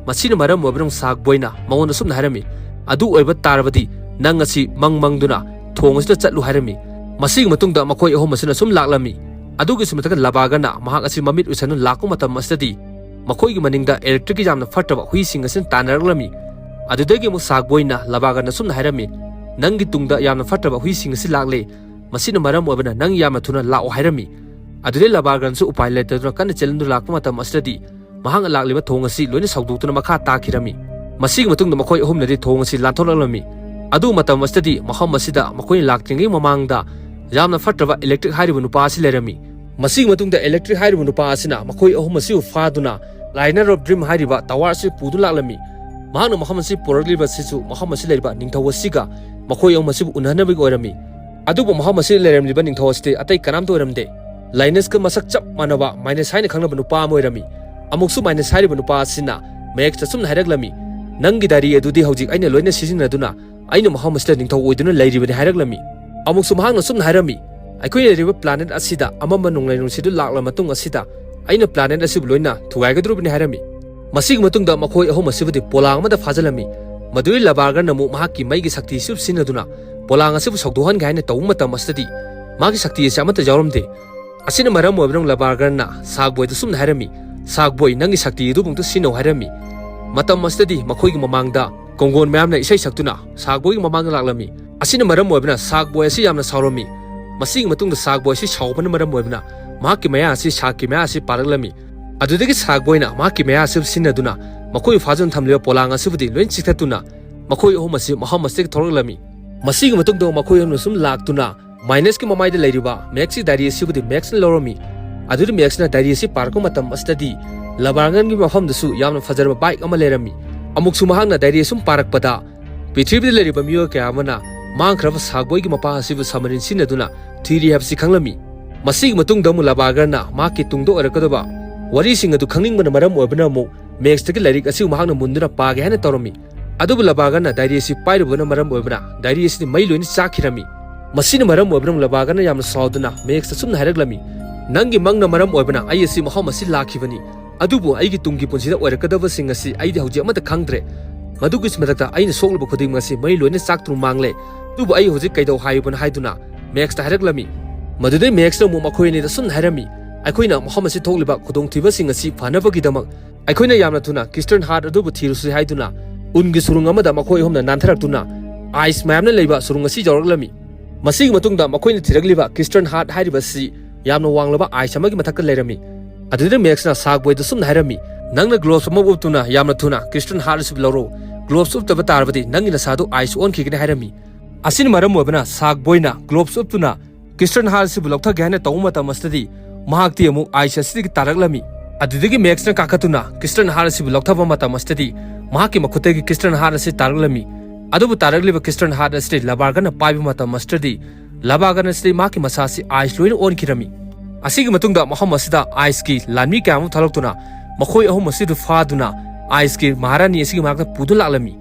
ꯃꯁꯤꯅ ꯃꯔꯝ ꯑꯣꯏꯕꯅ ꯁꯥꯒꯕꯣꯏꯅ ꯃꯉꯣꯟꯗ ꯑꯁꯨꯝꯅ ꯍꯥꯏꯔꯝꯃꯤ, "ꯑꯗꯨ ꯑꯣꯏꯕ ꯇꯥꯔꯕꯗꯤ ꯅꯪ ꯑꯁꯤ ꯃꯪ ꯃꯪꯗꯨꯅ ꯊꯣꯡ ꯑꯁꯤꯗ ꯆꯠꯂꯨ" ꯍꯥꯏꯔꯝꯃꯤ꯫ ꯃꯁꯤꯒꯤ ꯃꯇꯨꯡꯗ ꯃꯈꯣꯏ ꯑꯍꯨꯝ ꯑꯁꯤꯅ ꯁꯨꯝ ꯂꯥꯛꯂꯝꯃꯤ꯫ ꯑꯗꯨꯒꯤꯁꯨ ꯃꯊꯛꯇ ꯂꯕꯥꯔꯒꯟꯅ ꯃꯍꯥꯛ ꯑꯁꯤ ꯃꯃꯤꯠ ꯎꯏꯁꯟꯗꯨꯅ ꯂꯥꯛꯄ ꯃꯇꯝ ꯑꯁꯤꯗꯗꯤ ꯃꯈꯣꯏꯒꯤ ꯃꯅꯤꯡꯗ electricꯀꯤ ꯌꯥꯝꯅ ꯐꯠꯇꯕ ꯍꯨꯏꯁꯤꯡ ꯑꯁꯤꯅ ꯇꯥꯟꯅꯔꯛꯂꯝꯃꯤ꯫ ꯑꯗꯨꯗꯒꯤ ꯑꯃꯨꯛ ꯁꯥꯒꯕꯣꯏꯅ ꯂꯕꯥꯒꯟꯗ ꯁꯨꯝꯅ ꯍꯥꯏꯔꯝꯃꯤ, "ꯅꯪꯒꯤ ꯇꯨꯡꯗ ꯌꯥꯝꯅ ꯐꯠꯇ꯭ꯔꯕ ꯍꯨꯏꯁꯤꯡ ꯑꯁꯤ ꯂꯥꯛꯂꯦ, ꯃꯁꯤꯅ ꯃꯔꯝ ꯑꯣꯏꯕꯅ ꯅꯪ ꯌꯥꯝꯅ ꯊꯨꯅ ꯂꯥꯛꯑꯣ" ꯍꯥꯏꯔꯝꯃꯤ꯫ ꯑꯗꯨꯗꯩ ꯂꯕꯥꯒꯟꯁꯨ ꯎꯄꯥꯏ ꯂꯩꯇꯗꯨꯅ ꯀꯟꯅ ꯆꯦꯜꯍꯟꯗꯨꯅ ꯂꯥꯛꯄ ꯃꯇꯝ ꯑꯁꯤꯗꯗꯤ ꯃꯍꯥꯛꯅ ꯂꯥꯛꯂꯤꯕ ꯊꯣꯡ ꯑꯁꯤ ꯂꯣꯏꯅ ꯁꯧꯗꯣꯛꯇꯨꯅ ꯃꯈꯥ ꯇꯥꯈꯤꯔꯝꯃꯤ꯫ ꯃꯁꯤꯒꯤ ꯃꯇꯨꯡꯗ ꯃꯈꯣꯏ ꯑꯍꯨꯝꯅꯗꯤ ꯊꯣꯡ ꯑꯁꯤ ꯂꯥꯟꯊꯣꯛꯂꯛꯂꯝꯃꯤ꯫ ꯑꯗꯨ ꯃꯇꯝ ꯑꯁꯤꯗꯗꯤ ꯃꯐꯝ ꯑꯁꯤꯗ ꯃꯈꯣꯏꯅ ꯂꯥꯛꯇ꯭ꯔꯤꯉꯩ ꯃꯃꯥꯡꯗ ꯌꯥꯝꯅ ꯐꯠꯇ꯭ꯔꯕ ꯏꯂꯦꯛꯇ꯭ꯔꯤꯛ ꯍꯥꯏꯔꯤꯕ ꯅꯨꯄꯥ ꯑꯁꯤ ꯂꯩꯔꯝꯃꯤ꯫ ꯃꯁꯤꯒꯤ ꯃꯇꯨꯡꯗ ꯏꯂꯦꯛꯇ꯭ꯔꯤꯛ ꯍꯥꯏꯔꯤꯕ ꯅꯨꯄꯥ ꯑꯁꯤꯅ ꯃꯈꯣꯏ ꯑꯍꯨꯝ ꯑꯁꯤꯕꯨ ꯐꯥꯗꯨꯅ ꯂꯥꯏꯅꯔ ꯑꯣꯐ ꯗ꯭ꯔꯤꯝ ꯍꯥꯏꯔꯤꯕ ꯇꯋꯥꯔ ꯑꯁꯤ ꯄꯨꯗꯨꯅ ꯂꯥꯛꯂꯝꯃꯤ꯫ ꯃꯍꯥꯛꯅ ꯃꯐꯝ ꯑꯁꯤ ꯄꯨꯔꯛꯂꯤꯕ ꯑꯁꯤꯁꯨ ꯃꯐꯝ ꯑꯁꯤ ꯂꯩꯔꯤꯕ ꯅꯤꯡꯊꯧ ꯑꯁꯤꯒ ꯃꯈꯣꯏ ꯑꯍꯨꯝ ꯑꯁꯤꯕꯨ ꯎꯅꯍꯟꯅꯕꯒꯤ ꯑꯣꯏꯔꯝꯃꯤ꯫ ꯑꯗꯨꯕꯨ ꯃꯐꯝ ꯑꯁꯤꯗ ꯂꯩꯔꯝꯂꯤꯕ ꯅꯤꯡꯊꯧ ꯑꯁꯤꯗꯤ ꯑꯇꯩ ꯀꯅꯥꯝꯇ ꯑꯣꯏꯔꯝꯗꯦ꯫ ꯂꯥꯏꯅꯁꯀ ꯃꯁꯛ ꯆꯞ ꯃꯥꯟꯅꯕ ꯃꯥꯏꯅꯁ ꯍꯥꯏꯅ ꯈꯪꯅꯕ ꯅꯨꯄꯥ ꯑꯃ ꯑꯣꯏꯔꯝꯃꯤ꯫ ꯑꯃꯨꯛꯁꯨ ꯃꯥꯏꯅꯁ ꯍꯥꯏꯔꯤꯕ ꯅꯨꯄꯥ ꯑꯁꯤꯅ ꯃꯦꯛꯁꯇ ꯆꯨꯝꯅ ꯍꯥꯏꯔꯛꯂꯝꯃꯤ, "ꯅꯪꯒꯤ ꯗꯥꯏꯔꯤ ꯑꯗꯨꯗꯤ ꯍꯧꯖꯤꯛ ꯑꯩꯅ ꯂꯣꯏꯅ ꯁꯤꯖꯤꯟꯅꯗꯨꯅ ꯑꯩꯅ ꯃꯐꯝ ꯑꯁꯤꯗ ꯅꯤꯡꯊꯧ ꯑꯣꯏꯗꯨꯅ ꯂꯩꯔꯤꯕꯅꯤ" ꯍꯥꯏꯔꯛꯂꯝꯃꯤ꯫ ꯑꯃꯨꯛꯁꯨ ꯃꯍꯥꯛꯅ ꯆꯨꯝꯅ ꯍꯥꯏꯔꯝꯃꯤ, "ꯑꯩꯈꯣꯏꯅ ꯂꯩꯔꯤꯕ ꯄ꯭ꯂꯥꯅꯦꯠ ꯑꯁꯤꯗ ꯑꯃꯝꯕ ꯅꯣꯡꯂꯩ ꯅꯨꯡꯁꯤꯠꯇꯨ ꯂꯥꯛꯂꯕ ꯃꯇꯨꯡ ꯑꯁꯤꯗ ꯑꯩꯅ ꯄ꯭ꯂꯥꯅꯦꯠ ꯑꯁꯤꯕꯨ ꯂꯣꯏꯅ ꯊꯨꯒꯥꯏꯒꯗꯧꯔꯤꯕꯅꯤ" ꯍꯥꯏꯔꯝꯃꯤ꯫ ꯃꯁꯤꯒꯤ ꯃꯇꯨꯡꯗ ꯃꯈꯣꯏ ꯑꯍꯨꯝ ꯑꯁꯤꯕꯨꯗꯤ ꯄꯣꯂꯥꯡ ꯑꯃꯗ ꯐꯥꯖꯤꯜꯂꯝꯃꯤ꯫ ꯃꯗꯨꯗꯩ ꯂꯕꯥꯒꯟꯅ ꯑꯃꯨꯛ ꯃꯍꯥꯛꯀꯤ ꯃꯩꯒꯤ ꯁꯛꯇꯤ ꯑꯁꯤ ꯁꯤꯖꯤꯟꯅꯗꯨꯅ ꯄꯣꯂꯥꯡ ꯑꯁꯤꯕꯨ ꯁꯧꯗꯣꯛꯍꯟꯒꯦ ꯍꯥꯏꯅ ꯇꯧꯕ ꯃꯇꯝ ꯑꯁꯤꯗꯗꯤ ꯃꯥꯒꯤ ꯁꯛꯇꯤ ꯑꯁꯤ ꯑꯃꯠꯇ ꯌꯥꯎꯔꯝꯗꯦ꯫ ꯑꯁꯤꯅ ꯃꯔꯝ ꯑꯣꯏꯕꯅ ꯂꯕꯥꯒꯟꯅ ꯁꯥꯒꯕꯣꯏꯗ ꯁꯨꯝꯅ ꯍꯥꯏꯔꯝꯃꯤ, "ꯁꯥꯒꯕꯣꯏ, ꯅꯪꯒꯤ ꯁꯛꯇꯤ ꯑꯗꯨꯕꯨ ꯑꯝꯇ ꯁꯤꯖꯤꯟꯅꯧ" ꯍꯥꯏꯔꯝꯃꯤ꯫ ꯃꯇꯝ ꯑꯁꯤꯗꯗꯤ ꯃꯈꯣꯏꯒꯤ ꯃꯃꯥꯡꯗ ꯀꯣꯡꯒꯣꯟ ꯃꯌꯥꯝꯅ ꯏꯁꯩ ꯁꯛꯇꯨꯅ ꯁꯥꯒꯕꯣꯏꯒꯤ ꯃꯃꯥꯡꯗ ꯂꯥꯛꯂꯝꯃꯤ꯫ ꯑꯁꯤꯅ ꯃꯔꯝ ꯑꯣꯏꯕꯅ ꯁꯥꯒꯕꯣꯏ ꯑꯁꯤ ꯌꯥꯝꯅ ꯁꯥꯎꯔꯝꯃꯤ꯫ ꯃꯁꯤꯒꯤ ꯃꯇꯨꯡꯗ ꯁꯥꯒꯕꯣꯏ ꯑꯁꯤ ꯁꯥꯎꯕꯅ ꯃꯔꯝ ꯑꯣꯏꯕꯅ ꯃꯍꯥꯛꯀꯤ ꯃꯌꯥ ꯑꯁꯤ ꯁꯥꯛꯀꯤ ꯃꯌꯥ ꯑꯁꯤ ꯄꯥꯔꯛꯂꯝꯃꯤ꯫ ꯑꯗꯨꯗꯒꯤ ꯁꯥꯒꯕꯣꯏꯅ ꯃꯍꯥꯛꯀꯤ ꯃꯌꯥ ꯑꯁꯤ ꯁꯤꯖꯤꯟꯅꯗꯨꯅ ꯃꯈꯣꯏ ꯐꯥꯖꯟ ꯊꯝꯂꯤꯕ ꯄꯣꯂꯥꯡ ꯑꯁꯤꯕꯨꯗꯤ ꯂꯣꯏ ꯆꯤꯛꯊꯠꯇꯨꯅ ꯃꯈꯣꯏ ꯑꯍꯨꯝ ꯑꯁꯤ ꯃꯐꯝ ꯑꯁꯤꯗꯒꯤ ꯊꯣꯛꯂꯛꯂꯝꯃꯤ꯫ ꯃꯁꯤꯒꯤ ꯃꯇꯨꯡꯗ ꯃꯈꯣꯏ ꯑꯍꯨꯝꯅ ꯁꯨꯝ ꯂꯥꯛꯇꯨꯅ ꯃꯥꯏꯅꯁꯀꯤ ꯃꯃꯥꯏꯗ ꯂꯩꯔꯤꯕ ꯃꯦꯛꯁꯀꯤ ꯗꯥꯏꯔꯤ ꯑꯁꯤꯕꯨꯗꯤ ꯃꯦꯛꯁꯅ ꯂꯧꯔꯝꯃꯤ꯫ ꯑꯗꯨꯗ ꯃꯦꯛꯁꯅ ꯗꯥꯏꯔꯤ ꯑꯁꯤ ꯄꯥꯔꯛꯄ ꯃꯇꯝ ꯑꯁꯤꯗꯗꯤ ꯂꯕꯥꯔꯒꯟꯒꯤ ꯃꯐꯝꯗꯁꯨ ꯌꯥꯝꯅ ꯐꯖꯔꯕ ꯕꯥꯏꯛ ꯑꯃ ꯂꯩꯔꯝꯃꯤ꯫ ꯑꯃꯨꯛꯁꯨ ꯃꯍꯥꯛꯅ ꯗꯥꯏꯔꯤ ꯑꯁꯨꯝ ꯄꯥꯔꯛꯄꯗ ꯄ꯭ꯔꯤꯊꯤꯕꯤꯗ ꯂꯩꯔꯤꯕ ꯃꯤꯑꯣꯏ ꯀꯌꯥ ꯑꯃꯅ ꯃꯥꯡꯈ꯭ꯔꯕ ꯁꯥꯒꯕꯣꯏꯒꯤ ꯃꯄꯥ ꯑꯁꯤꯕꯨ ꯁꯕꯃꯔꯤꯟ ꯁꯤꯖꯤꯟꯅꯗꯨꯅ ꯊꯤꯔꯤ ꯍꯥꯏꯕꯁꯤ ꯈꯪꯂꯝꯃꯤ꯫ ꯃꯁꯤꯒꯤ ꯃꯇꯨꯡꯗ ꯑꯃꯨꯛ ꯂꯕꯥꯔꯒꯟꯅ ꯃꯍꯥꯛꯀꯤ ꯇꯨꯡꯗ ꯑꯣꯏꯔꯛꯀꯗꯕ ꯋꯥꯔꯤꯁꯤꯡ ꯑꯗꯨ ꯈꯪꯅꯤꯡꯕꯅ ꯃꯔꯝ ꯑꯣꯏꯕꯅ ꯑꯃꯨꯛ ꯃꯦꯛꯁꯇꯒꯤ ꯂꯥꯏꯔꯤꯛ ꯑꯁꯤꯕꯨ ꯃꯍꯥꯛꯅ ꯃꯨꯟꯗꯨꯅ ꯄꯥꯒꯦ ꯍꯥꯏꯅ ꯇꯧꯔꯝꯃꯤ꯫ ꯑꯗꯨꯕꯨ ꯂꯕꯥꯒꯟꯅ ꯗꯥꯏꯔꯤ ꯑꯁꯤ ꯄꯥꯏꯔꯨꯕꯅ ꯃꯔꯝ ꯑꯣꯏꯕꯅ ꯗꯥꯏꯔꯤ ꯑꯁꯤꯗꯤ ꯃꯩ ꯂꯣꯏꯅ ꯆꯥꯛꯈꯤꯔꯝꯃꯤ꯫ ꯃꯁꯤꯅ ꯃꯔꯝ ꯑꯣꯏꯕꯅ ꯂꯕꯥꯒꯟꯅ ꯌꯥꯝꯅ ꯁꯥꯎꯗꯨꯅ ꯃꯦꯛꯁꯇ ꯆꯨꯝꯅ ꯍꯥꯏꯔꯛꯂꯝꯃꯤ, "ꯅꯪꯒꯤ ꯃꯪꯅ ꯃꯔꯝ ꯑꯣꯏꯕꯅ ꯑꯩ ꯑꯁꯤ ꯃꯐꯝ ꯑꯁꯤ ꯂꯥꯛꯈꯤꯕꯅꯤ꯫ ꯑꯗꯨꯕꯨ ꯑꯩꯒꯤ ꯇꯨꯡꯒꯤ ꯄꯨꯟꯁꯤꯗ ꯑꯣꯏꯔꯛꯀꯗꯕꯁꯤꯡ ꯑꯁꯤ ꯑꯩꯗꯤ ꯍꯧꯖꯤꯛ ꯑꯃꯠꯇ ꯈꯪꯗ꯭ꯔꯦ꯫ ꯃꯗꯨꯒꯤ ꯃꯊꯛꯇ ꯑꯩꯅ ꯁꯣꯛꯂꯨꯕ ꯈꯨꯗꯤꯡꯃꯛ ꯑꯁꯤ ꯃꯩ ꯂꯣꯏꯅ ꯆꯥꯛꯇꯨꯅ ꯃꯥꯡꯂꯦ꯫ ꯑꯗꯨꯕꯨ ꯑꯩ ꯍꯧꯖꯤꯛ ꯀꯩꯗꯧ ꯍꯥꯏꯕꯅꯣ?" ꯍꯥꯏꯗꯨꯅ ꯃꯦꯛꯁꯇ ꯍꯥꯏꯔꯛꯂꯝꯃꯤ꯫ ꯃꯗꯨꯗꯩ ꯃꯦꯛꯁꯅ ꯑꯃꯨꯛ ꯃꯈꯣꯏ ꯑꯅꯤꯗ ꯁꯨꯝꯅ ꯍꯥꯏꯔꯝꯃꯤ, "ꯑꯩꯈꯣꯏꯅ ꯃꯐꯝ ꯑꯁꯤ ꯊꯣꯛꯂꯤꯕ ꯈꯨꯗꯣꯡꯊꯤꯕꯁꯤꯡ ꯑꯁꯤ ꯐꯅꯕꯒꯤꯗꯃꯛ ꯑꯩꯈꯣꯏꯅ ꯌꯥꯝꯅ ꯊꯨꯅ ꯀ꯭ꯔꯤꯁꯇꯟ ꯍꯥꯔꯠ ꯑꯗꯨꯕꯨ ꯊꯤꯔꯨꯁꯤ" ꯍꯥꯏꯗꯨꯅ ꯎꯟꯒꯤ ꯁꯨꯔꯨꯡ ꯑꯃꯗ ꯃꯈꯣꯏ ꯑꯍꯨꯝꯅ ꯅꯥꯟꯊꯔꯛꯇꯨꯅ ꯑꯥꯏꯁ ꯃꯌꯥꯝꯅ ꯂꯩꯕ ꯁꯨꯔꯨꯡ ꯑꯁꯤ ꯌꯧꯔꯛꯂꯝꯃꯤ꯫ ꯃꯁꯤꯒꯤ ꯃꯇꯨꯡꯗ ꯃꯈꯣꯏꯅ ꯊꯤꯔꯛꯂꯤꯕ ꯀ꯭ꯔꯤꯁꯇꯟ ꯍꯥꯔꯠ ꯍꯥꯏꯔꯤꯕ ꯑꯁꯤ ꯌꯥꯝꯅ ꯋꯥꯡꯂꯕ ꯑꯥꯏꯁ ꯑꯃꯒꯤ ꯃꯊꯛꯇ ꯂꯩꯔꯝꯃꯤ꯫ ꯑꯗꯨꯗ ꯃꯦꯛꯁꯅ ꯁꯥꯔꯛ ꯕꯣꯏꯗ ꯁꯨꯝꯅ ꯍꯥꯏꯔꯝꯃꯤ, "ꯅꯪꯅ ꯒ꯭ꯂꯣꯚꯁ ꯑꯃ ꯎꯞꯇꯨꯅ ꯌꯥꯝꯅ ꯊꯨꯅ ꯀ꯭ꯔꯤꯁꯇꯟ ꯍꯥꯔꯠ ꯑꯁꯤ ꯂꯧꯔꯣ꯫ ꯒ꯭ꯂꯣꯚꯁ ꯎꯞꯇꯕ ꯇꯥꯔꯕꯗꯤ ꯅꯪꯒꯤ ꯅꯁꯥꯗꯨ ꯑꯥꯏꯁ ꯑꯣꯟꯈꯤꯒꯅꯤ" ꯍꯥꯏꯔꯝꯃꯤ꯫ ꯑꯁꯤꯅ ꯃꯔꯝ ꯑꯣꯏꯕꯅ ꯁꯥꯔꯛ ꯕꯣꯏꯅ ꯒ꯭ꯂꯣꯚꯁ ꯎꯞꯇꯨꯅ ꯀ꯭ꯔꯤꯁꯇꯟ ꯍꯥꯔꯠ ꯑꯁꯤꯕꯨ ꯂꯧꯊꯒꯦ ꯍꯥꯏꯅ ꯇꯧꯕ ꯃꯇꯝ ꯑꯁꯤꯗꯗꯤ ꯃꯍꯥꯛꯇꯤ ꯑꯃꯨꯛ ꯑꯥꯏꯁ ꯑꯁꯤꯗꯒꯤ ꯇꯥꯔꯛꯂꯝꯃꯤ꯫ ꯑꯗꯨꯗꯒꯤ ꯃꯦꯛꯁꯅ ꯀꯥꯈꯠꯇꯨꯅ ꯀ꯭ꯔꯤꯁꯇꯟ ꯍꯥꯔꯠ ꯑꯁꯤꯕꯨ ꯂꯧꯊꯕ ꯃꯇꯝ ꯑꯁꯤꯗꯗꯤ ꯃꯍꯥꯛꯀꯤ ꯃꯈꯨꯠꯇꯒꯤ ꯀ꯭ꯔꯤꯁꯇꯟ ꯍꯥꯔꯠ ꯑꯁꯤ ꯇꯥꯔꯛꯂꯝꯃꯤ꯫ ꯑꯗꯨꯕꯨ ꯇꯥꯔꯛꯂꯤꯕ ꯀ꯭ꯔꯤꯁꯇꯟ ꯍꯥꯔꯠ ꯑꯁꯤꯗꯤ ꯂꯕꯥꯔꯒꯟꯅ ꯄꯥꯏꯕ ꯃꯇꯝ ꯑꯁꯤꯗꯗꯤ ꯂꯕꯥꯔꯒꯟ ꯑꯁꯤꯗꯤ ꯃꯍꯥꯛꯀꯤ ꯃꯁꯥ ꯑꯁꯤ ꯑꯥꯏꯁ ꯂꯣꯏꯅ ꯑꯣꯟꯈꯤꯔꯝꯃꯤ꯫ ꯑꯁꯤꯒꯤ ꯃꯇꯨꯡꯗ ꯃꯐꯝ ꯑꯁꯤꯗ ꯑꯥꯏꯁꯀꯤ ꯂꯥꯟꯃꯤ ꯀꯌꯥ ꯑꯃ ꯊꯣꯛꯂꯛꯇꯨꯅ ꯃꯈꯣꯏ ꯑꯍꯨꯝ ꯑꯁꯤꯕꯨ ꯐꯥꯗꯨꯅ ꯑꯥꯏꯁꯀꯤ ꯃꯍꯥꯔꯥꯅꯤ ꯑꯁꯤꯒꯤ ꯃꯅꯥꯛꯇ ꯄꯨꯗꯨꯅ ꯂꯥꯛꯂꯝꯃꯤ꯫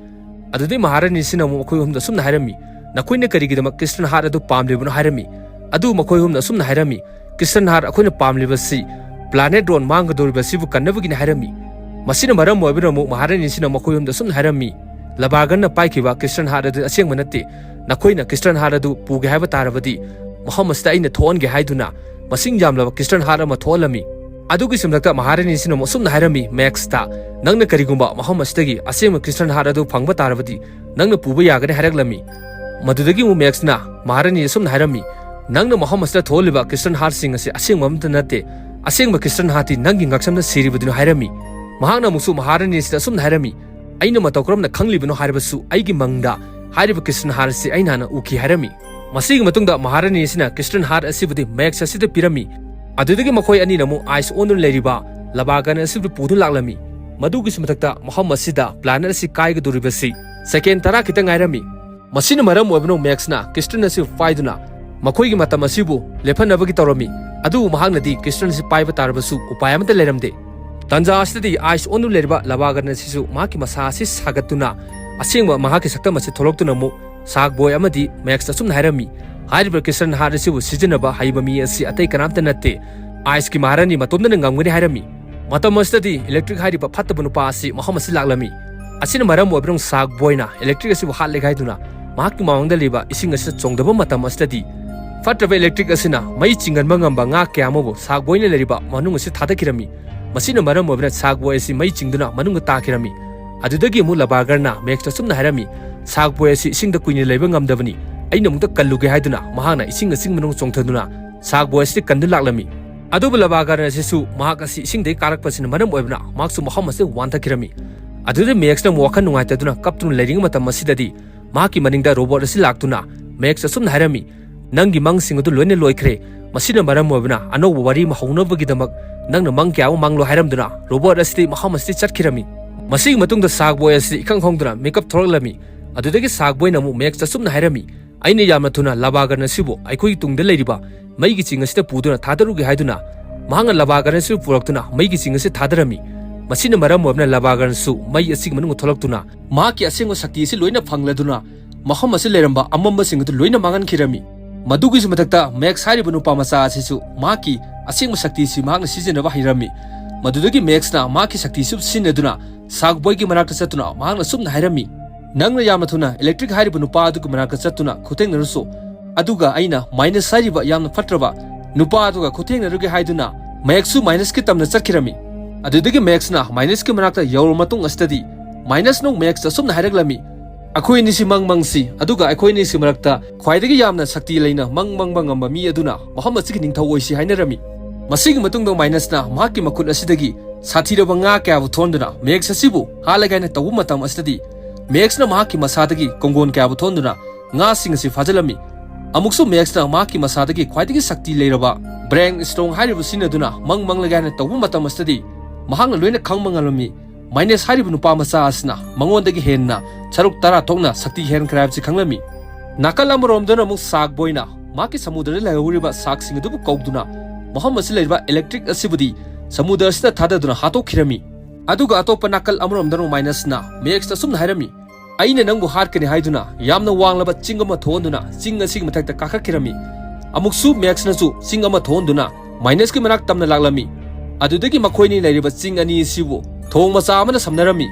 ꯑꯗꯨꯗꯩ ꯃꯍꯥꯔꯥꯅꯤꯁꯤꯅ ꯑꯃꯨꯛ ꯃꯈꯣꯏ ꯑꯍꯨꯝꯗ ꯑꯁꯨꯝꯅ ꯍꯥꯏꯔꯝꯃꯤ, "ꯅꯈꯣꯏꯅ ꯀꯔꯤꯒꯤꯗꯃꯛ ꯀ꯭ꯔꯤꯁꯇꯟ ꯍꯥꯔꯠ ꯑꯗꯨ ꯄꯥꯝꯂꯤꯕꯅꯣ?" ꯍꯥꯏꯔꯝꯃꯤ꯫ ꯑꯗꯨ ꯃꯈꯣꯏ ꯑꯍꯨꯝꯅ ꯑꯁꯨꯝꯅ ꯍꯥꯏꯔꯝꯃꯤ, "ꯀ꯭ꯔꯤꯁꯇꯟ ꯍꯥꯔꯠ ꯑꯩꯈꯣꯏꯅ ꯄꯥꯝꯂꯤꯕꯁꯤ ꯄ꯭ꯂꯥꯅꯦꯠ ꯔꯣꯟ ꯃꯥꯡꯒꯗꯧꯔꯤꯕ ꯑꯁꯤꯕꯨ ꯀꯟꯅꯕꯒꯤꯅꯤ" ꯍꯥꯏꯔꯝꯃꯤ꯫ ꯃꯁꯤꯅ ꯃꯔꯝ ꯑꯣꯏꯕꯅ ꯑꯃꯨꯛ ꯃꯍꯥꯔꯥꯅꯤꯁꯤꯅ ꯃꯈꯣꯏ ꯑꯍꯨꯝꯗ ꯑꯁꯨꯝꯅ ꯍꯥꯏꯔꯝꯃꯤ, "ꯂꯕꯥꯔꯒꯟꯅ ꯄꯥꯏꯈꯤꯕ ꯀ꯭ꯔꯤꯁꯇꯟ ꯍꯥꯔꯠ ꯑꯗꯨ ꯑꯁꯦꯡꯕ ꯅꯠꯇꯦ꯫ ꯅꯈꯣꯏꯅ ꯀ꯭ꯔꯤꯁꯇꯟ ꯍꯥꯔꯠ ꯑꯗꯨ ꯄꯨꯒꯦ ꯍꯥꯏꯕ ꯇꯥꯔꯕꯗꯤ ꯃꯐꯝ ꯑꯁꯤꯗ ꯑꯩꯅ ꯊꯣꯛꯍꯟꯒꯦ" ꯍꯥꯏꯗꯨꯅ ꯃꯁꯤꯡ ꯌꯥꯝꯂꯕ ꯀ꯭ꯔꯤꯁꯇꯟ ꯍꯥꯔꯠ ꯑꯃ ꯊꯣꯛꯍꯜꯂꯝꯃꯤ꯫ ꯑꯗꯨꯒꯤ ꯁꯝꯂꯛꯇ ꯃꯍꯥꯔꯥꯅꯤꯁꯤꯅ ꯑꯃꯨꯛ ꯑꯁꯨꯝꯅ ꯍꯥꯏꯔꯝꯃꯤ, "ꯃꯦꯛꯁꯇ, ꯅꯪꯅ ꯀꯔꯤꯒꯨꯝꯕ ꯃꯐꯝ ꯑꯁꯤꯗꯒꯤ ꯑꯁꯦꯡꯕ ꯀ꯭ꯔꯤꯁꯇꯟ ꯍꯥꯔꯠ ꯑꯗꯨ ꯐꯪꯕ ꯇꯥꯔꯕꯗꯤ ꯅꯪꯅ ꯄꯨꯕ ꯌꯥꯒꯅꯤ" ꯍꯥꯏꯔꯛꯂꯝꯃꯤ꯫ ꯃꯗꯨꯗꯒꯤ ꯑꯃꯨꯛ ꯃꯦꯛꯁꯅ ꯃꯍꯥꯔꯥꯅꯤ ꯑꯁꯨꯝꯅ ꯍꯥꯏꯔꯝꯃꯤ, "ꯅꯪꯅ ꯃꯐꯝ ꯑꯁꯤꯗ ꯊꯣꯛꯍꯜꯂꯤꯕ ꯀ꯭ꯔꯤꯁꯇꯟ ꯍꯥꯔꯠꯁꯤꯡ ꯑꯁꯤ ꯑꯁꯦꯡꯕ ꯑꯃꯠꯇ ꯅꯠꯇꯦ꯫ ꯑꯁꯦꯡꯕ ꯀ꯭ꯔꯤꯁꯇꯟ ꯍꯥꯔꯠꯇꯤ ꯅꯪꯒꯤ ꯉꯛꯁꯝꯗ ꯁꯤꯔꯤꯕꯗꯨꯅꯤ" ꯍꯥꯏꯔꯝꯃꯤ꯫ ꯃꯍꯥꯛꯅ ꯑꯃꯨꯛꯁꯨ ꯃꯍꯥꯔꯥꯅꯤ ꯑꯁꯤꯗ ꯑꯁꯨꯝꯅ ꯍꯥꯏꯔꯝꯃꯤ, "ꯑꯩꯅ ꯃꯇꯧ ꯀꯔꯝꯅ ꯈꯪꯂꯤꯕꯅꯣ ꯍꯥꯏꯔꯕꯁꯨ ꯑꯩꯒꯤ ꯃꯪꯗ ꯍꯥꯏꯔꯤꯕ ꯀ꯭ꯔꯤꯁꯇꯟ ꯍꯥꯔꯠ ꯑꯁꯤ ꯑꯩꯅ ꯍꯥꯟꯅ ꯎꯈꯤ" ꯍꯥꯏꯔꯝꯃꯤ꯫ ꯃꯁꯤꯒꯤ ꯃꯇꯨꯡꯗ ꯃꯍꯥꯔꯥꯅꯤ ꯑꯁꯤꯅ ꯀ꯭ꯔꯤꯁꯇꯟ ꯍꯥꯔꯠ ꯑꯁꯤꯕꯨꯗꯤ ꯃꯦꯛꯁ ꯑꯁꯤꯗ ꯄꯤꯔꯝꯃꯤ꯫ ꯑꯗꯨꯗꯒꯤ ꯃꯈꯣꯏ ꯑꯅꯤꯅ ꯑꯃꯨꯛ ꯑꯥꯏꯁ ꯑꯣꯟꯗꯨꯅ ꯂꯩꯔꯤꯕ ꯂꯕꯥꯔꯒꯟ ꯑꯁꯤꯕꯨ ꯄꯨꯗꯨꯅ ꯂꯥꯛꯂꯝꯃꯤ꯫ ꯃꯗꯨꯒꯤꯁꯨ ꯃꯊꯛꯇ ꯃꯐꯝ ꯑꯁꯤꯗ ꯄ꯭ꯂꯥꯅꯦꯠ ꯑꯁꯤ ꯀꯥꯏꯒꯗꯧꯔꯤꯕꯁꯤ ꯁꯦꯀꯦꯟ ꯇꯔꯥ ꯈꯤꯇꯪ ꯉꯥꯏꯔꯝꯃꯤ꯫ ꯃꯁꯤꯅ ꯃꯔꯝ ꯑꯣꯏꯕꯅ ꯃꯦꯛꯁꯅ ꯀ꯭ꯔꯤꯁꯇꯟ ꯑꯁꯤ ꯄꯥꯏꯗꯨꯅ ꯃꯈꯣꯏꯒꯤ ꯃꯇꯝ ꯑꯁꯤꯕꯨ ꯂꯦꯞꯍꯟꯅꯕꯒꯤ ꯇꯧꯔꯝꯃꯤ꯫ ꯑꯗꯨꯕꯨ ꯃꯍꯥꯛꯅꯗꯤ ꯀ꯭ꯔꯤꯁꯇꯟ ꯑꯁꯤ ꯄꯥꯏꯕ ꯇꯥꯔꯕꯁꯨ ꯎꯄꯥꯏ ꯑꯃꯠꯇ ꯂꯩꯔꯝꯗꯦ꯫ ꯇꯟꯖꯥ ꯑꯁꯤꯗꯗꯤ ꯑꯥꯏꯁ ꯑꯣꯟꯗꯨꯅ ꯂꯩꯔꯤꯕ ꯂꯕꯥꯔꯒꯟ ꯑꯁꯤꯁꯨ ꯃꯍꯥꯛꯀꯤ ꯃꯁꯥ ꯑꯁꯤ ꯁꯥꯒꯠꯇꯨꯅ ꯑꯁꯦꯡꯕ ꯃꯍꯥꯛꯀꯤ ꯁꯛꯇꯝ ꯑꯁꯤ ꯊꯣꯛꯂꯛꯇꯨꯅ ꯑꯃꯨꯛ ꯁꯥꯔꯛ ꯕꯣꯏ ꯑꯃꯗꯤ ꯃꯦꯛꯁꯇ ꯑꯁꯨꯝꯅ ꯍꯥꯏꯔꯝꯃꯤ, "ꯍꯥꯏꯔꯤꯕ ꯀ꯭ꯔꯤꯁꯇꯟ ꯍꯥꯔꯠ ꯑꯁꯤꯕꯨ ꯁꯤꯖꯤꯟꯅꯕ ꯍꯩꯕ ꯃꯤ ꯑꯁꯤ ꯑꯇꯩ ꯀꯅꯥꯝꯇ ꯅꯠꯇꯦ꯫ ꯑꯥꯏꯁꯀꯤ ꯃꯍꯥꯔꯥꯅꯤ ꯃꯇꯣꯝꯗꯅ ꯉꯝꯒꯅꯤ" ꯍꯥꯏꯔꯝꯃꯤ꯫ ꯃꯇꯝ ꯑꯁꯤꯗꯗꯤ ꯏꯂꯦꯛꯇ꯭ꯔꯤꯛ ꯍꯥꯏꯔꯤꯕ ꯐꯠꯇꯕ ꯅꯨꯄꯥ ꯑꯁꯤ ꯃꯐꯝ ꯑꯁꯤ ꯂꯥꯛꯂꯝꯃꯤ꯫ ꯑꯁꯤꯅ ꯃꯔꯝ ꯑꯣꯏꯕꯅ ꯁꯥꯔꯛ ꯕꯣꯏꯅ ꯏꯂꯦꯛꯇ꯭ꯔꯤꯛ ꯑꯁꯤꯕꯨ ꯍꯥꯠꯂꯦ ꯍꯥꯏꯗꯨꯅ ꯃꯍꯥꯛꯀꯤ ꯃꯃꯥꯡꯗ ꯂꯩꯕ ꯏꯁꯤꯡ ꯑꯁꯤꯗ ꯆꯣꯡꯊꯕ ꯃꯇꯝ ꯑꯁꯤꯗꯗꯤ ꯐꯠꯇ꯭ꯔꯕ ꯏꯂꯦꯛꯇ꯭ꯔꯤꯛ ꯑꯁꯤꯅ ꯃꯩ ꯆꯤꯡꯍꯟꯕ ꯉꯝꯕ ꯉꯥ ꯀꯌꯥ ꯑꯃꯕꯨ ꯁꯥꯔꯛ ꯕꯣꯏꯅ ꯂꯩꯔꯤꯕ ꯃꯅꯨꯡ ꯑꯁꯤ ꯊꯥꯗꯈꯤꯔꯝꯃꯤ꯫ ꯃꯁꯤꯅ ꯃꯔꯝ ꯑꯣꯏꯕꯅ ꯁꯥꯔꯛ ꯕꯣꯏ ꯑꯁꯤ ꯃꯩ ꯆꯤꯡꯗꯨꯅ ꯃꯅꯨꯡꯗ ꯇꯥꯈꯤꯔꯝꯃꯤ꯫ ꯑꯗꯨꯗꯒꯤ ꯑꯃꯨꯛ ꯂꯕꯥꯒꯔꯅ ꯃꯦꯛꯁꯇ ꯑꯁꯨꯝꯅ ꯍꯥꯏꯔꯝꯃꯤ, "ꯁꯥꯔꯛ ꯕꯣꯏ ꯑꯁꯤ ꯏꯁꯤꯡꯗ ꯀꯨꯏꯅ ꯂꯩꯕ ꯉꯝꯗꯕꯅꯤ, ꯑꯩꯅ ꯑꯃꯨꯛꯇ ꯀꯜꯂꯨꯒꯦ" ꯍꯥꯏꯗꯨꯅ ꯃꯍꯥꯛꯅ ꯏꯁꯤꯡ ꯑꯁꯤꯡ ꯃꯅꯨꯡ ꯆꯣꯡꯊꯗꯨꯅ ꯁꯥꯔꯛ ꯕꯣꯏ ꯑꯁꯤꯗꯤ ꯀꯟꯗꯨꯅ ꯂꯥꯛꯂꯝꯃꯤ꯫ ꯑꯗꯨꯕꯨ ꯂꯕꯥꯒꯔ ꯑꯁꯤꯁꯨ ꯃꯍꯥꯛ ꯑꯁꯤ ꯏꯁꯤꯡꯗꯒꯤ ꯀꯥꯔꯛꯄꯁꯤꯅ ꯃꯔꯝ ꯑꯣꯏꯕꯅ ꯃꯍꯥꯛꯁꯨ ꯃꯐꯝ ꯑꯁꯤꯗ ꯋꯥꯟꯊꯈꯤꯔꯝꯃꯤ꯫ ꯑꯗꯨꯗ ꯃꯦꯛꯁꯅ ꯑꯃꯨꯛ ꯋꯥꯈꯜ ꯅꯨꯡꯉꯥꯏꯇꯗꯨꯅ ꯀꯞꯇꯨꯅ ꯂꯩꯔꯤꯉꯩ ꯃꯇꯝ ꯑꯁꯤꯗꯗꯤ ꯃꯍꯥꯛꯀꯤ ꯃꯅꯤꯡꯗ ꯔꯣꯕꯣꯠ ꯑꯁꯤ ꯂꯥꯛꯇꯨꯅ ꯃꯦꯛꯁ ꯑꯁꯨꯝꯅ ꯍꯥꯏꯔꯝꯃꯤ, "ꯅꯪꯒꯤ ꯃꯪꯁꯤꯡ ꯑꯗꯨ ꯂꯣꯏꯅ ꯂꯣꯏꯈ꯭ꯔꯦ꯫ ꯃꯁꯤꯅ ꯃꯔꯝ ꯑꯣꯏꯕꯅ ꯑꯅꯧꯕ ꯋꯥꯔꯤ ꯑꯃ ꯍꯧꯅꯕꯒꯤꯗꯃꯛ ꯅꯪꯅ ꯃꯪ ꯀꯌꯥ ꯑꯃ ꯃꯪꯂꯣ" ꯍꯥꯏꯔꯝꯗꯨꯅ ꯔꯣꯕꯣꯠ ꯑꯁꯤꯗꯤ ꯃꯐꯝ ꯑꯁꯤꯗꯒꯤ ꯆꯠꯈꯤꯔꯝꯃꯤ꯫ ꯃꯁꯤꯒꯤ ꯃꯇꯨꯡꯗ ꯁꯥꯔꯛ ꯕꯣꯏ ꯑꯁꯤ ꯏꯈꯪ ꯈꯪꯗꯨꯅ ꯃꯤꯀꯞ ꯊꯣꯛꯂꯛꯂꯝꯃꯤ꯫ ꯑꯗꯨꯗꯒꯤ ꯁꯥꯔꯛ ꯕꯣꯏꯅ ꯑꯃꯨꯛ ꯃꯦꯛꯁ ꯑꯁꯨꯝꯅ ꯍꯥꯏꯔꯝꯃꯤ, "ꯑꯩꯅ ꯌꯥꯝꯅ ꯊꯨꯅ ꯂꯕꯥꯒꯔ ꯑꯁꯤꯕꯨ ꯑꯩꯈꯣꯏꯒꯤ ꯇꯨꯡꯗ ꯂꯩꯔꯤꯕ ꯃꯩꯒꯤ ꯆꯤꯡ ꯑꯁꯤꯗ ꯄꯨꯗꯨꯅ ꯊꯥꯗꯔꯨꯒꯦ" ꯍꯥꯏꯗꯨꯅ ꯃꯍꯥꯛꯅ ꯂꯕꯥꯒꯔ ꯑꯁꯤꯕꯨ ꯄꯨꯔꯛꯇꯨꯅ ꯃꯩꯒꯤ ꯆꯤꯡ ꯑꯁꯤ ꯊꯥꯗꯔꯝꯃꯤ꯫ ꯃꯁꯤꯅ ꯃꯔꯝ ꯑꯣꯏꯔꯕꯅ ꯂꯕꯥꯒꯔꯁꯨ ꯃꯩ ꯑꯁꯤꯒꯤ ꯃꯅꯨꯡꯗ ꯊꯣꯛꯂꯛꯇꯨꯅ ꯃꯍꯥꯛꯀꯤ ꯑꯁꯦꯡꯕ ꯁꯛꯇꯤ ꯑꯁꯤ ꯂꯣꯏꯅ ꯐꯪꯂꯗꯨꯅ ꯃꯐꯝ ꯑꯁꯤ ꯂꯩꯔꯝꯕ ꯑꯃꯝꯕꯁꯤꯡ ꯑꯗꯨ ꯂꯣꯏꯅ ꯃꯥꯡꯍꯟꯈꯤꯔꯝꯃꯤ꯫ ꯃꯗꯨꯒꯤꯁꯨ ꯃꯊꯛꯇ ꯃꯦꯛꯁ ꯍꯥꯏꯔꯤꯕ ꯅꯨꯄꯥ ꯃꯆꯥ ꯑꯁꯤꯁꯨ ꯃꯍꯥꯛꯀꯤ ꯑꯁꯦꯡꯕ ꯁꯛꯇꯤ ꯑꯁꯤ ꯃꯍꯥꯛꯅ ꯁꯤꯖꯤꯟꯅꯕ ꯍꯩꯔꯝꯃꯤ꯫ ꯃꯗꯨꯗꯒꯤ ꯃꯦꯛꯁꯅ ꯃꯍꯥꯛꯀꯤ ꯁꯛꯇꯤꯁꯨ ꯁꯤꯖꯤꯟꯅꯗꯨꯅ ꯁꯥꯔꯛ ꯕꯣꯏꯒꯤ ꯃꯅꯥꯛꯇ ꯆꯠꯇꯨꯅ ꯃꯍꯥꯛꯅ ꯁꯨꯝꯅ ꯍꯥꯏꯔꯝꯃꯤ, "ꯅꯪꯅ ꯌꯥꯝꯅ ꯊꯨꯅ ꯏꯂꯦꯛꯇ꯭ꯔꯤꯛ ꯍꯥꯏꯔꯤꯕ ꯅꯨꯄꯥ ꯑꯗꯨꯒꯤ ꯃꯅꯥꯛꯇ ꯆꯠꯇꯨꯅ ꯈꯨꯊꯦꯡꯅꯔꯨꯁꯨ, ꯑꯗꯨꯒ ꯑꯩꯅ ꯃꯥꯏꯅꯁ ꯍꯥꯏꯔꯤꯕ ꯌꯥꯝꯅ ꯐꯠꯇ꯭ꯔꯕ ꯅꯨꯄꯥ ꯑꯗꯨꯒ ꯈꯨꯊꯦꯡꯅꯔꯨꯒꯦ" ꯍꯥꯏꯗꯨꯅ ꯃꯦꯛꯁꯁꯨ ꯃꯥꯏꯅꯁꯀꯤ ꯇꯝꯅ ꯆꯠꯈꯤꯔꯝꯃꯤ꯫ ꯑꯗꯨꯗꯒꯤ ꯃꯦꯛꯁꯅ ꯃꯥꯏꯅꯁꯀꯤ ꯃꯅꯥꯛꯇ ꯌꯧꯔꯕ ꯃꯇꯨꯡ ꯑꯁꯤꯗꯗꯤ ꯃꯥꯏꯅꯁꯅ ꯃꯦꯛꯁꯇ ꯑꯁꯨꯝꯅ ꯍꯥꯏꯔꯛꯂꯝꯃꯤ, "ꯑꯩꯈꯣꯏ ꯑꯅꯤꯁꯤ ꯃꯪ ꯃꯪꯁꯤ, ꯑꯗꯨꯒ ꯑꯩꯈꯣꯏ ꯑꯅꯤꯁꯤ ꯃꯔꯛꯇ ꯈ꯭ꯋꯥꯏꯗꯒꯤ ꯌꯥꯝꯅ ꯁꯛꯇꯤ ꯂꯩꯅ ꯃꯪ ꯃꯪꯕ ꯉꯝꯕ ꯃꯤ ꯑꯗꯨꯅ ꯃꯐꯝ ꯑꯁꯤꯒꯤ ꯅꯤꯡꯊꯧ ꯑꯣꯏꯁꯤ" ꯍꯥꯏꯅꯔꯝꯃꯤ꯫ ꯃꯁꯤꯒꯤ ꯃꯇꯨꯡꯗ ꯃꯥꯏꯅꯁꯅ ꯃꯍꯥꯛꯀꯤ ꯃꯈꯨꯠ ꯑꯁꯤꯗꯒꯤ ꯁꯥꯊꯤꯔꯕ ꯉꯥ ꯀꯌꯥꯕꯨ ꯊꯣꯛꯍꯟꯗꯨꯅ ꯃꯦꯛꯁ ꯑꯁꯤꯕꯨ ꯍꯥꯠꯂꯒꯦ ꯍꯥꯏꯅ ꯇꯧꯕ ꯃꯇꯝ ꯑꯁꯤꯗꯗꯤ ꯃꯦꯛꯁꯅ ꯃꯍꯥꯛꯀꯤ ꯃꯁꯥꯗꯒꯤ ꯀꯣꯡꯒꯣꯟ ꯀꯌꯥꯕꯨ ꯊꯣꯛꯍꯟꯗꯨꯅ ꯉꯥꯁꯤꯡ ꯑꯁꯤ ꯐꯥꯖꯤꯜꯂꯝꯃꯤ꯫ ꯑꯃꯨꯛꯁꯨ ꯃꯦꯛꯁꯅ ꯃꯍꯥꯛꯀꯤ ꯃꯁꯥꯗꯒꯤ ꯈ꯭ꯋꯥꯏꯗꯒꯤ ꯁꯛꯇꯤ ꯂꯩꯔꯕ ꯕ꯭ꯔꯦꯟ ꯁ꯭ꯇꯣꯡ ꯍꯥꯏꯔꯤꯕ ꯁꯤꯖꯤꯟꯅꯗꯨꯅ ꯃꯪ ꯃꯪꯂꯒꯦ ꯍꯥꯏꯅ ꯇꯧꯕ ꯃꯇꯝ ꯑꯁꯤꯗꯗꯤ ꯃꯍꯥꯛꯅ ꯂꯣꯏꯅ ꯈꯪꯕ ꯉꯝꯂꯝꯃꯤ꯫ ꯃꯥꯏꯅꯁ ꯍꯥꯏꯔꯤꯕ ꯅꯨꯄꯥ ꯃꯆꯥ ꯑꯁꯤꯅ ꯃꯉꯣꯟꯗꯒꯤ ꯍꯦꯟꯅ ꯁꯔꯨꯛ ꯇꯔꯥ ꯊꯣꯛꯅ ꯁꯛꯇꯤ ꯍꯦꯟꯈ꯭ꯔꯦ ꯍꯥꯏꯕꯁꯤ ꯈꯪꯂꯝꯃꯤ꯫ ꯅꯥꯀꯜ ꯑꯃꯔꯣꯝꯗꯅ ꯑꯃꯨꯛ ꯁꯥꯔꯛ ꯕꯣꯏꯅ ꯃꯍꯥꯛꯀꯤ ꯁꯃꯨꯗ꯭ꯔꯗ ꯂꯩꯍꯧꯔꯤꯕ ꯁꯥꯔꯛꯁꯤꯡ ꯑꯗꯨꯕꯨ ꯀꯧꯗꯨꯅ ꯃꯐꯝ ꯑꯁꯤ ꯂꯩꯔꯤꯕ ꯏꯂꯦꯛꯇ꯭ꯔꯤꯛ ꯑꯁꯤꯕꯨꯗꯤ ꯁꯃꯨꯗ꯭ꯔ ꯑꯁꯤꯗ ꯊꯥꯗꯗꯨꯅ ꯍꯥꯠꯇꯣꯛꯈꯤꯔꯝꯃꯤ꯫ ꯑꯗꯨꯒ ꯑꯇꯣꯞꯄ ꯅꯥꯀꯜ ꯑꯃꯔꯣꯝꯗꯅ ꯃꯥꯏꯅꯁꯅ ꯃꯦꯛꯁꯇ ꯑꯁꯨꯝꯅ ꯍꯥꯏꯔꯝꯃꯤ, "ꯑꯩꯅ ꯅꯪꯕꯨ ꯍꯥꯠꯀꯅꯤ" ꯍꯥꯏꯗꯨꯅ ꯌꯥꯝꯅ ꯋꯥꯡꯂꯕ ꯆꯤꯡ ꯑꯃ ꯊꯣꯛꯍꯟꯗꯨꯅ ꯆꯤꯡ ꯑꯁꯤꯒꯤ ꯃꯊꯛꯇ ꯀꯥꯈꯠꯈꯤꯔꯝꯃꯤ꯫ ꯑꯃꯨꯛꯁꯨ ꯃꯦꯛꯁꯅꯁꯨ ꯆꯤꯡ ꯑꯃ ꯊꯣꯛꯍꯟꯗꯨꯅ ꯃꯥꯏꯅꯁꯀꯤ ꯃꯅꯥꯛ ꯇꯝꯅ ꯂꯥꯛꯂꯝꯃꯤ꯫ ꯑꯗꯨꯗꯒꯤ ꯃꯈꯣꯏꯅꯤ ꯂꯩꯔꯤꯕ ꯆꯤꯡ ꯑꯅꯤ ꯑꯁꯤꯕꯨ ꯊꯣꯡ ꯃꯆꯥ ꯑꯃꯅ ꯁꯝꯅꯔꯝꯃꯤ꯫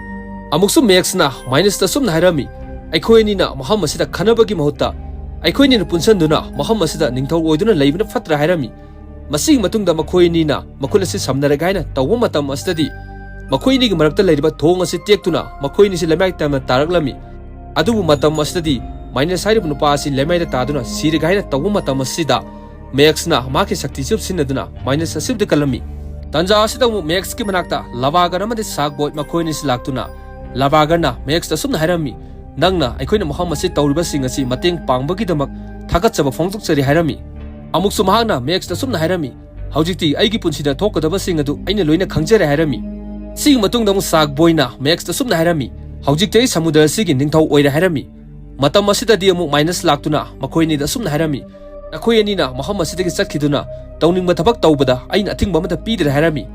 ꯑꯃꯨꯛꯁꯨ ꯃꯦꯛꯁꯅ ꯃꯥꯏꯅꯁꯇ ꯑꯁꯨꯝꯅ ꯍꯥꯏꯔꯝꯃꯤ, "ꯑꯩꯈꯣꯏ ꯑꯅꯤꯅ ꯃꯐꯝ ꯑꯁꯤꯗ ꯈꯟꯅꯕꯒꯤ ꯃꯍꯨꯠꯇ ꯑꯩꯈꯣꯏ ꯑꯅꯤꯅ ꯄꯨꯟꯁꯤꯟꯗꯨꯅ ꯃꯐꯝ ꯑꯁꯤꯗ ꯅꯤꯡꯊꯧ ꯑꯣꯏꯗꯨꯅ ꯂꯩꯕꯅ ꯐꯠꯇ꯭ꯔꯥ?" ꯍꯥꯏꯔꯝꯃꯤ꯫ ꯃꯁꯤꯒꯤ ꯃꯇꯨꯡꯗ ꯃꯈꯣꯏ ꯑꯅꯤꯅ ꯃꯈꯨꯠ ꯑꯁꯤ ꯁꯝꯅꯔꯒꯦ ꯍꯥꯏꯅ ꯇꯧꯕ ꯃꯇꯝ ꯑꯁꯤꯗꯗꯤ ꯃꯈꯣꯏ ꯑꯅꯤꯒꯤ ꯃꯔꯛꯇ ꯂꯩꯔꯤꯕ ꯊꯣꯡ ꯑꯁꯤ ꯇꯦꯛꯇꯨꯅ ꯃꯈꯣꯏ ꯑꯅꯤꯁꯤ ꯂꯩꯃꯥꯏ ꯇꯝꯅ ꯇꯥꯔꯛꯂꯝꯃꯤ꯫ ꯑꯗꯨꯕꯨ ꯃꯇꯝ ꯑꯁꯤꯗꯗꯤ ꯃꯥꯏꯅꯁ ꯍꯥꯏꯔꯤꯕ ꯅꯨꯄꯥ ꯑꯁꯤ ꯂꯩꯃꯥꯏꯗ ꯇꯥꯗꯨꯅ ꯁꯤꯔꯒꯦ ꯍꯥꯏꯅ ꯇꯧꯕ ꯃꯇꯝ ꯑꯁꯤꯗ ꯃꯦꯛꯁꯅ ꯃꯍꯥꯛꯀꯤ ꯁꯛꯇꯤꯁꯨ ꯁꯤꯖꯤꯟꯅꯗꯨꯅ ꯃꯥꯏꯅꯁ ꯑꯁꯤꯕꯨꯗꯤ ꯀꯜꯂꯝꯃꯤ꯫ ꯇꯥꯟꯖꯥ ꯑꯁꯤꯗ ꯑꯃꯨꯛ ꯃꯦꯛꯁꯀꯤ ꯃꯅꯥꯛꯇ ꯂꯕꯥꯒꯔ ꯑꯃꯗꯤ ꯁꯥꯛ ꯕꯣꯏ ꯃꯈꯣꯏ ꯑꯅꯤꯁꯤ ꯂꯥꯛꯇꯨꯅ ꯂꯕꯥꯒꯔꯅ ꯃꯦꯛꯁꯇ ꯑꯁꯨꯝꯅ ꯍꯥꯏꯔꯝꯃꯤ, "ꯅꯪꯅ ꯑꯩꯈꯣꯏꯅ ꯃꯐꯝ ꯑꯁꯤ ꯇꯧꯔꯤꯕꯁꯤꯡ ꯑꯁꯤ ꯃꯇꯦꯡ ꯄꯥꯡꯕꯒꯤꯗꯃꯛ ꯊꯥꯒꯠꯆꯕ ꯐꯣꯡꯗꯣꯛꯆꯔꯤ" ꯍꯥꯏꯔꯝꯃꯤ꯫ ꯑꯃꯨꯛꯁꯨ ꯃꯍꯥꯛꯅ ꯃꯦꯛꯁꯇ ꯑꯁꯨꯝꯅ ꯍꯥꯏꯔꯝꯃꯤ, "ꯍꯧꯖꯤꯛꯇꯤ ꯑꯩꯒꯤ ꯄꯨꯟꯁꯤꯗ ꯊꯣꯛꯀꯗꯕꯁꯤꯡ ꯑꯗꯨ ꯑꯩꯅ ꯂꯣꯏꯅ ꯈꯪꯖꯔꯦ" ꯍꯥꯏꯔꯝꯃꯤ꯫ ꯁꯤꯒꯤ ꯃꯇꯨꯡꯗ ꯑꯃꯨꯛ ꯁꯥꯛ ꯕꯣꯏꯅ ꯃꯦꯛꯁꯇ ꯑꯁꯨꯝꯅ ꯍꯥꯏꯔꯝꯃꯤ, "ꯍꯧꯖꯤꯛꯇꯤ ꯑꯩ ꯁꯃꯨꯗ꯭ꯔ ꯑꯁꯤꯒꯤ ꯅꯤꯡꯊꯧ ꯑꯣꯏꯔꯦ" ꯍꯥꯏꯔꯝꯃꯤ꯫ ꯃꯇꯝ ꯑꯁꯤꯗꯗꯤ ꯑꯃꯨꯛ ꯃꯥꯏꯅꯁ ꯂꯥꯛꯇꯨꯅ ꯃꯈꯣꯏ ꯑꯅꯤꯗ ꯑꯁꯨꯝꯅ ꯍꯥꯏꯔꯝꯃꯤ, "ꯅꯈꯣꯏ ꯑꯅꯤꯅ ꯃꯐꯝ ꯑꯁꯤꯗꯒꯤ ꯆꯠꯈꯤꯗꯨꯅ ꯇꯧꯅꯤꯡꯕ ꯊꯕꯛ ꯇꯧꯕꯗ ꯑꯩꯅ ꯑꯊꯤꯡꯕ ꯑꯃꯠꯇ ꯄꯤꯗ꯭ꯔꯦ" ꯍꯥꯏꯔꯝꯃꯤ꯫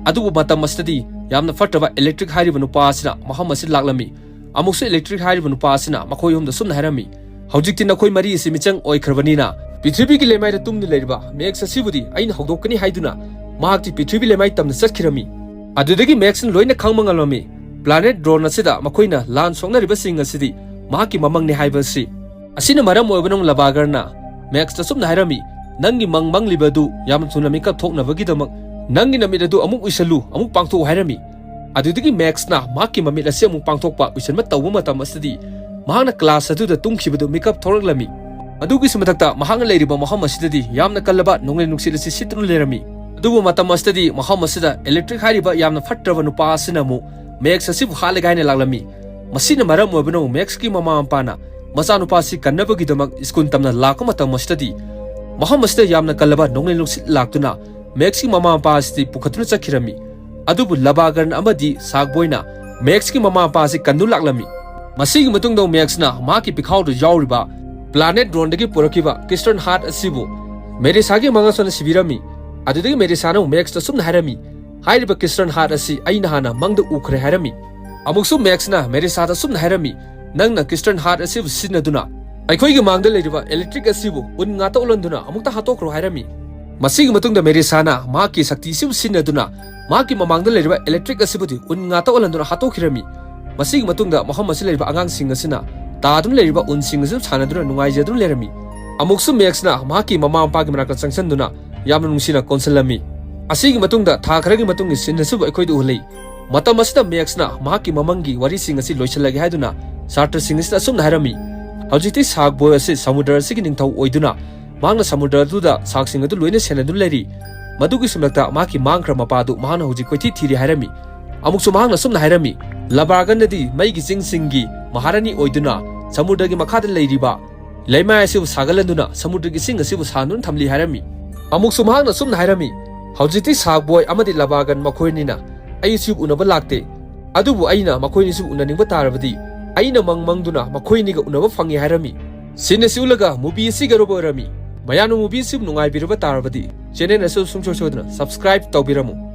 ꯑꯗꯨꯕꯨ ꯃꯇꯝ ꯑꯁꯤꯗꯗꯤ ꯌꯥꯝꯅ ꯐꯠꯇ꯭ꯔꯕ ꯏꯂꯦꯛꯇ꯭ꯔꯤꯛ ꯍꯥꯏꯔꯤꯕ ꯅꯨꯄꯥ ꯑꯁꯤꯅ ꯃꯐꯝ ꯑꯁꯤꯗ ꯂꯥꯛꯂꯝꯃꯤ꯫ ꯑꯃꯨꯛꯁꯨ ꯏꯂꯦꯛꯇ꯭ꯔꯤꯛ ꯍꯥꯏꯔꯤꯕ ꯅꯨꯄꯥ ꯑꯁꯤꯅ ꯃꯈꯣꯏ ꯑꯍꯨꯝꯗ ꯑꯁꯨꯝꯅ ꯍꯥꯏꯔꯝꯃꯤ, "ꯍꯧꯖꯤꯛꯇꯤ ꯅꯈꯣꯏ ꯃꯔꯤ ꯑꯁꯤ ꯃꯤꯆꯪ ꯑꯣꯏꯈ꯭ꯔꯕꯅꯤꯅ ꯄ꯭ꯔꯤꯊꯤꯕꯤꯒꯤ ꯂꯩꯃꯥꯏꯗ ꯇꯨꯡꯗꯨꯅ ꯂꯩꯔꯤꯕ ꯃꯦꯛꯁ ꯑꯁꯤꯕꯨꯗꯤ ꯑꯩꯅ ꯍꯧꯗꯣꯛꯀꯅꯤ" ꯍꯥꯏꯗꯨꯅ ꯃꯍꯥꯛꯇꯤ ꯄ꯭ꯔꯤꯊꯤꯕꯤ ꯂꯩꯃꯥꯏ ꯇꯝꯅ ꯆꯠꯈꯤꯔꯝꯃꯤ꯫ ꯑꯗꯨꯗꯒꯤ ꯃꯦꯛꯁꯅ ꯂꯣꯏꯅ ꯈꯪꯕ ꯉꯝꯂꯝꯃꯤ, ꯄ꯭ꯂꯥꯅꯦꯠ ꯗ꯭ꯔꯣꯟ ꯑꯁꯤꯗ ꯃꯈꯣꯏꯅ ꯂꯥꯟ ꯁꯣꯛꯅꯔꯤꯕꯁꯤꯡ ꯑꯁꯤꯗꯤ ꯃꯍꯥꯛꯀꯤ ꯃꯃꯪꯅꯤ ꯍꯥꯏꯕ ꯑꯁꯤ꯫ ꯑꯁꯤꯅ ꯃꯔꯝ ꯑꯣꯏꯕꯅ ꯂꯕꯥꯒꯔꯅ ꯃꯦꯛꯁꯇ ꯑꯁꯨꯝꯅ ꯍꯥꯏꯔꯝꯃꯤ, "ꯅꯪꯒꯤ ꯃꯪ ꯃꯪꯂꯤꯕ ꯑꯗꯨ ꯌꯥꯝꯅ ꯊꯨꯅ ꯃꯤꯀꯞ ꯊꯣꯛꯅꯕꯒꯤꯗꯃꯛ ꯅꯪꯒꯤ ꯅꯃꯤꯠ ꯑꯗꯨ ꯑꯃꯨꯛ ꯎꯏꯁꯜꯂꯨ, ꯑꯃꯨꯛ ꯄꯥꯡꯊꯣꯛꯎ" ꯍꯥꯏꯔꯝꯃꯤ꯫ ꯑꯗꯨꯗꯒꯤ ꯃꯦꯛꯁꯅ ꯃꯍꯥꯛꯀꯤ ꯃꯃꯤꯠ ꯑꯁꯤ ꯑꯃꯨꯛ ꯄꯥꯡꯊꯣꯛꯄ ꯎꯏꯁꯟꯕ ꯇꯧꯕ ꯃꯇꯝ ꯑꯁꯤꯗꯗꯤ ꯃꯍꯥꯛꯅ ꯀ꯭ꯂꯥꯁ ꯑꯗꯨꯗ ꯇꯨꯝꯈꯤꯕꯗꯨ ꯃꯤꯀꯞ ꯊꯣꯛꯂꯛꯂꯝꯃꯤ꯫ ꯑꯗꯨꯒꯤꯁꯨ ꯃꯊꯛꯇ ꯃꯍꯥꯛꯅ ꯂꯩꯔꯤꯕ ꯃꯐꯝ ꯑꯁꯤꯗꯗꯤ ꯌꯥꯝꯅ ꯀꯜꯂꯕ ꯅꯣꯡꯂꯩ ꯅꯨꯡꯁꯤꯠ ꯑꯁꯤ ꯁꯤꯠꯇꯨꯅ ꯂꯩꯔꯝꯃꯤ꯫ ꯑꯗꯨꯕꯨ ꯃꯇꯝ ꯑꯁꯤꯗꯗꯤ ꯃꯐꯝ ꯑꯁꯤꯗ ꯏꯂꯦꯛꯇ꯭ꯔꯤꯛ ꯍꯥꯏꯔꯤꯕ ꯌꯥꯝꯅ ꯐꯠꯇ꯭ꯔꯕ ꯅꯨꯄꯥ ꯑꯁꯤꯅ ꯑꯃꯨꯛ ꯃꯦꯛꯁ ꯑꯁꯤꯕꯨ ꯍꯥꯠꯂꯒꯦ ꯍꯥꯏꯅ ꯂꯥꯛꯂꯝꯃꯤ꯫ ꯃꯁꯤꯅ ꯃꯔꯝ ꯑꯣꯏꯕꯅ ꯃꯦꯛꯁꯀꯤ ꯃꯃꯥ ꯃꯄꯥꯅ ꯃꯆꯥꯅꯨꯄꯥ ꯑꯁꯤ ꯀꯟꯅꯕꯒꯤꯗꯃꯛ ꯁ꯭ꯀꯨꯜ ꯇꯝꯅ ꯂꯥꯛꯄ ꯃꯇꯝ ꯑꯁꯤꯗꯗꯤ ꯃꯐꯝ ꯑꯁꯤꯗ ꯌꯥꯝꯅ ꯀꯜꯂꯕ ꯅꯣꯡꯂꯩ ꯅꯨꯡꯁꯤꯠ ꯂꯥꯛꯇꯨꯅ ꯃꯦꯛꯁꯀꯤ ꯃꯃꯥ ꯃꯄꯥ ꯑꯁꯤꯗꯤ ꯄꯨꯈꯠꯇꯨꯅ ꯆꯠꯈꯤꯔꯝꯃꯤ꯫ ꯑꯗꯨꯕꯨ ꯂꯕꯥꯒꯔꯟ ꯑꯃꯗꯤ ꯁꯥꯛꯕꯣꯏꯅ ꯃꯦꯛꯁꯀꯤ ꯃꯃꯥ ꯃꯄꯥ ꯑꯁꯤ ꯀꯟꯗꯨ ꯂꯥꯛꯂꯝꯃꯤ꯫ ꯃꯁꯤꯒꯤ ꯃꯇꯨꯡꯗ ꯃꯦꯛꯁꯅ ꯃꯍꯥꯛꯀꯤ ꯄꯤꯈꯥꯎꯗ ꯌꯥꯎꯔꯤꯕ ꯄ꯭ꯂꯥꯅꯦꯠ ꯗ꯭ꯔꯣꯟꯗꯒꯤ ꯄꯨꯔꯛꯈꯤꯕ ꯀ꯭ꯔꯤꯁꯇꯟ ꯍꯥꯔꯠ ꯑꯁꯤꯕꯨ ꯃꯦꯔꯤꯁꯥꯒꯤ ꯃꯉꯛꯁꯣꯟꯅ ꯁꯤꯕꯤꯔꯝꯃꯤ꯫ ꯑꯗꯨꯗꯒꯤ ꯃꯦꯔꯤꯁꯥꯅ ꯑꯃꯨꯛ ꯃꯦꯛꯁꯇ ꯑꯁꯨꯝꯅ ꯍꯥꯏꯔꯝꯃꯤ, "ꯍꯥꯏꯔꯤꯕ ꯀ꯭ꯔꯤꯁꯇꯟ ꯍꯥꯔꯠ ꯑꯁꯤ ꯑꯩꯅ ꯍꯥꯟꯅ ꯃꯪꯗ ꯎꯈ꯭ꯔꯦ" ꯍꯥꯏꯔꯝꯃꯤ꯫ ꯑꯃꯨꯛꯁꯨ ꯃꯦꯛꯁꯅ ꯃꯦꯔꯤꯁꯥꯗ ꯑꯁꯨꯝꯅ ꯍꯥꯏꯔꯝꯃꯤ, "ꯅꯪꯅ ꯀ꯭ꯔꯤꯁꯇꯟ ꯍꯥꯔꯠ ꯑꯁꯤꯕꯨ ꯁꯤꯖꯤꯟꯅꯗꯨꯅ ꯑꯩꯈꯣꯏꯒꯤ ꯃꯥꯡꯗ ꯂꯩꯔꯤꯕ ꯏꯂꯦꯛꯇ꯭ꯔꯤꯛ ꯑꯁꯤꯕꯨ ꯎꯟ ꯉꯥꯛꯇ ꯑꯣꯜꯍꯟꯗꯨꯅ ꯑꯃꯨꯛꯇ ꯍꯥꯠꯇꯣꯛꯈ꯭ꯔꯣ" ꯍꯥꯏꯔꯝꯃꯤ꯫ ꯃꯁꯤꯒꯤ ꯃꯇꯨꯡꯗ ꯃꯦꯔꯤꯁꯥꯅ ꯃꯍꯥꯛꯀꯤ ꯁꯛꯇꯤ ꯑꯁꯤꯕꯨ ꯁꯤꯖꯤꯟꯅꯗꯨꯅ ꯃꯍꯥꯛꯀꯤ ꯃꯃꯥꯡꯗ ꯂꯩꯔꯤꯕ ꯏꯂꯦꯛꯇ꯭ꯔꯤꯛ ꯑꯁꯤꯕꯨꯗꯤ ꯎꯟ ꯉꯥꯛꯇ ꯑꯣꯜꯍꯟꯗꯨꯅ ꯍꯥꯠꯇꯣꯛꯈꯤꯔꯝꯃꯤ꯫ ꯃꯁꯤꯒꯤ ꯃꯇꯨꯡꯗ ꯃꯐꯝ ꯑꯁꯤꯗ ꯂꯩꯔꯤꯕ ꯑꯉꯥꯡꯁꯤꯡ ꯑꯁꯤꯅ ꯇꯥꯗꯨꯅ ꯂꯩꯔꯤꯕ ꯎꯟꯁꯤꯡ ꯑꯁꯤꯕꯨ ꯁꯥꯟꯅꯗꯨꯅ ꯅꯨꯡꯉꯥꯏꯖꯗꯨꯅ ꯂꯩꯔꯝꯃꯤ꯫ ꯑꯃꯨꯛꯁꯨ ꯃꯦꯛꯁꯅ ꯃꯍꯥꯛꯀꯤ ꯃꯃꯥ ꯃꯄꯥꯒꯤ ꯃꯅꯥꯛꯇ ꯆꯪꯁꯤꯟꯗꯨꯅ ꯌꯥꯝꯅ ꯅꯨꯡꯁꯤꯅ ꯀꯣꯟꯁꯤꯜꯂꯝꯃꯤ꯫ ꯑꯁꯤꯒꯤ ꯃꯇꯨꯡꯗ ꯊꯥ ꯈꯔꯒꯤ ꯃꯇꯨꯡꯒꯤ ꯁꯤꯟ ꯑꯁꯤꯕꯨ ꯑꯩꯈꯣꯏꯗ ꯎꯍꯜꯂꯤ꯫ ꯃꯇꯝ ꯑꯁꯤꯗ ꯃꯦꯛꯁꯅ ꯃꯍꯥꯛꯀꯤ ꯃꯃꯪꯒꯤ ꯋꯥꯔꯤꯁꯤꯡ ꯑꯁꯤ ꯂꯣꯏꯁꯤꯜꯂꯒꯦ ꯍꯥꯏꯗꯨꯅ ꯁꯥꯇ꯭ꯔꯁꯤꯡ ꯑꯁꯤꯗ ꯑꯁꯨꯝꯅ ꯍꯥꯏꯔꯝꯃꯤ, "ꯍꯧꯖꯤꯛꯇꯤ ꯁꯥꯔꯛ ꯕꯣꯏ ꯑꯁꯤ ꯁꯃꯨꯗ꯭ꯔ ꯑꯁꯤꯒꯤ ꯅꯤꯡꯊꯧ ꯑꯣꯏꯗꯨꯅ ꯃꯍꯥꯛꯅ ꯁꯃꯨꯗ꯭ꯔ ꯑꯗꯨꯗ ꯁꯥꯔꯛꯁꯤꯡ ꯑꯗꯨ ꯂꯣꯏꯅ ꯁꯦꯟꯅꯗꯨꯅ ꯂꯩꯔꯤ꯫ ꯃꯗꯨꯒꯤ ꯁꯝꯂꯛꯇ ꯃꯍꯥꯛꯀꯤ ꯃꯥꯡꯈ꯭ꯔ ꯃꯄꯥ ꯑꯗꯨ ꯃꯍꯥꯛꯅ ꯍꯧꯖꯤꯛ ꯀꯣꯏꯊꯤ ꯊꯤꯔꯤ" ꯍꯥꯏꯔꯝꯃꯤ꯫ ꯑꯃꯨꯛꯁꯨ ꯃꯍꯥꯛꯅ ꯑꯁꯨꯝꯅ ꯍꯥꯏꯔꯝꯃꯤ, "ꯂꯕꯥꯒꯟ ꯑꯗꯤ ꯃꯩꯒꯤ ꯆꯤꯡꯁꯤꯡꯒꯤ ꯃꯍꯥꯔꯥꯅꯤ ꯑꯣꯏꯗꯨꯅ ꯁꯃꯨꯗ꯭ꯔꯒꯤ ꯃꯈꯥꯗ ꯂꯩꯔꯤꯕ ꯂꯩꯃꯥꯏ ꯑꯁꯤꯕꯨ ꯁꯥꯒꯠꯍꯟꯗꯨꯅ ꯁꯃꯨꯗ꯭ꯔꯒꯤ ꯏꯁꯤꯡ ꯑꯁꯤꯕꯨ ꯁꯥꯟꯗꯨꯅ ꯊꯝꯂꯤ" ꯍꯥꯏꯔꯝꯃꯤ꯫ ꯑꯃꯨꯛꯁꯨ ꯃꯍꯥꯛꯅ ꯑꯁꯨꯝꯅ ꯍꯥꯏꯔꯝꯃꯤ, "ꯍꯧꯖꯤꯛꯇꯤ ꯁꯥꯔꯛ ꯕꯣꯏ ꯑꯃꯗꯤ ꯂꯕꯥꯒꯟ ꯃꯈꯣꯏꯅꯤꯅ ꯑꯩ ꯑꯁꯤꯕꯨ ꯎꯅꯕ ꯂꯥꯛꯇꯦ꯫ ꯑꯗꯨꯕꯨ ꯑꯩꯅ ꯃꯈꯣꯏꯅꯤꯁꯨ ꯎꯅꯅꯤꯡꯕ ꯇꯥꯔꯕꯗꯤ ꯑꯩꯅ ꯃꯪ ꯃꯪꯗꯨꯅ ꯃꯈꯣꯏꯅꯤꯒ ꯎꯅꯕ ꯐꯪꯉꯤ" ꯍꯥꯏꯔꯝꯃꯤ꯫ ꯁꯤꯅ ꯁꯤ ꯎꯠꯂꯒ movie ꯑꯁꯤꯒꯤ ꯑꯔꯣꯏꯕ ꯑꯣꯏꯔꯝꯃꯤ꯫ ꯃꯌꯥꯝꯅ movie ꯑꯁꯤꯕꯨ ꯅꯨꯡꯉꯥꯏꯕꯤꯔꯕ ꯇꯥꯔꯕꯗꯤ channel ꯑꯁꯤ ꯁꯨꯡꯁꯣꯏ ꯁꯣꯏꯗꯅ subscribe ꯇꯧꯕꯤꯔꯝꯃꯨ꯫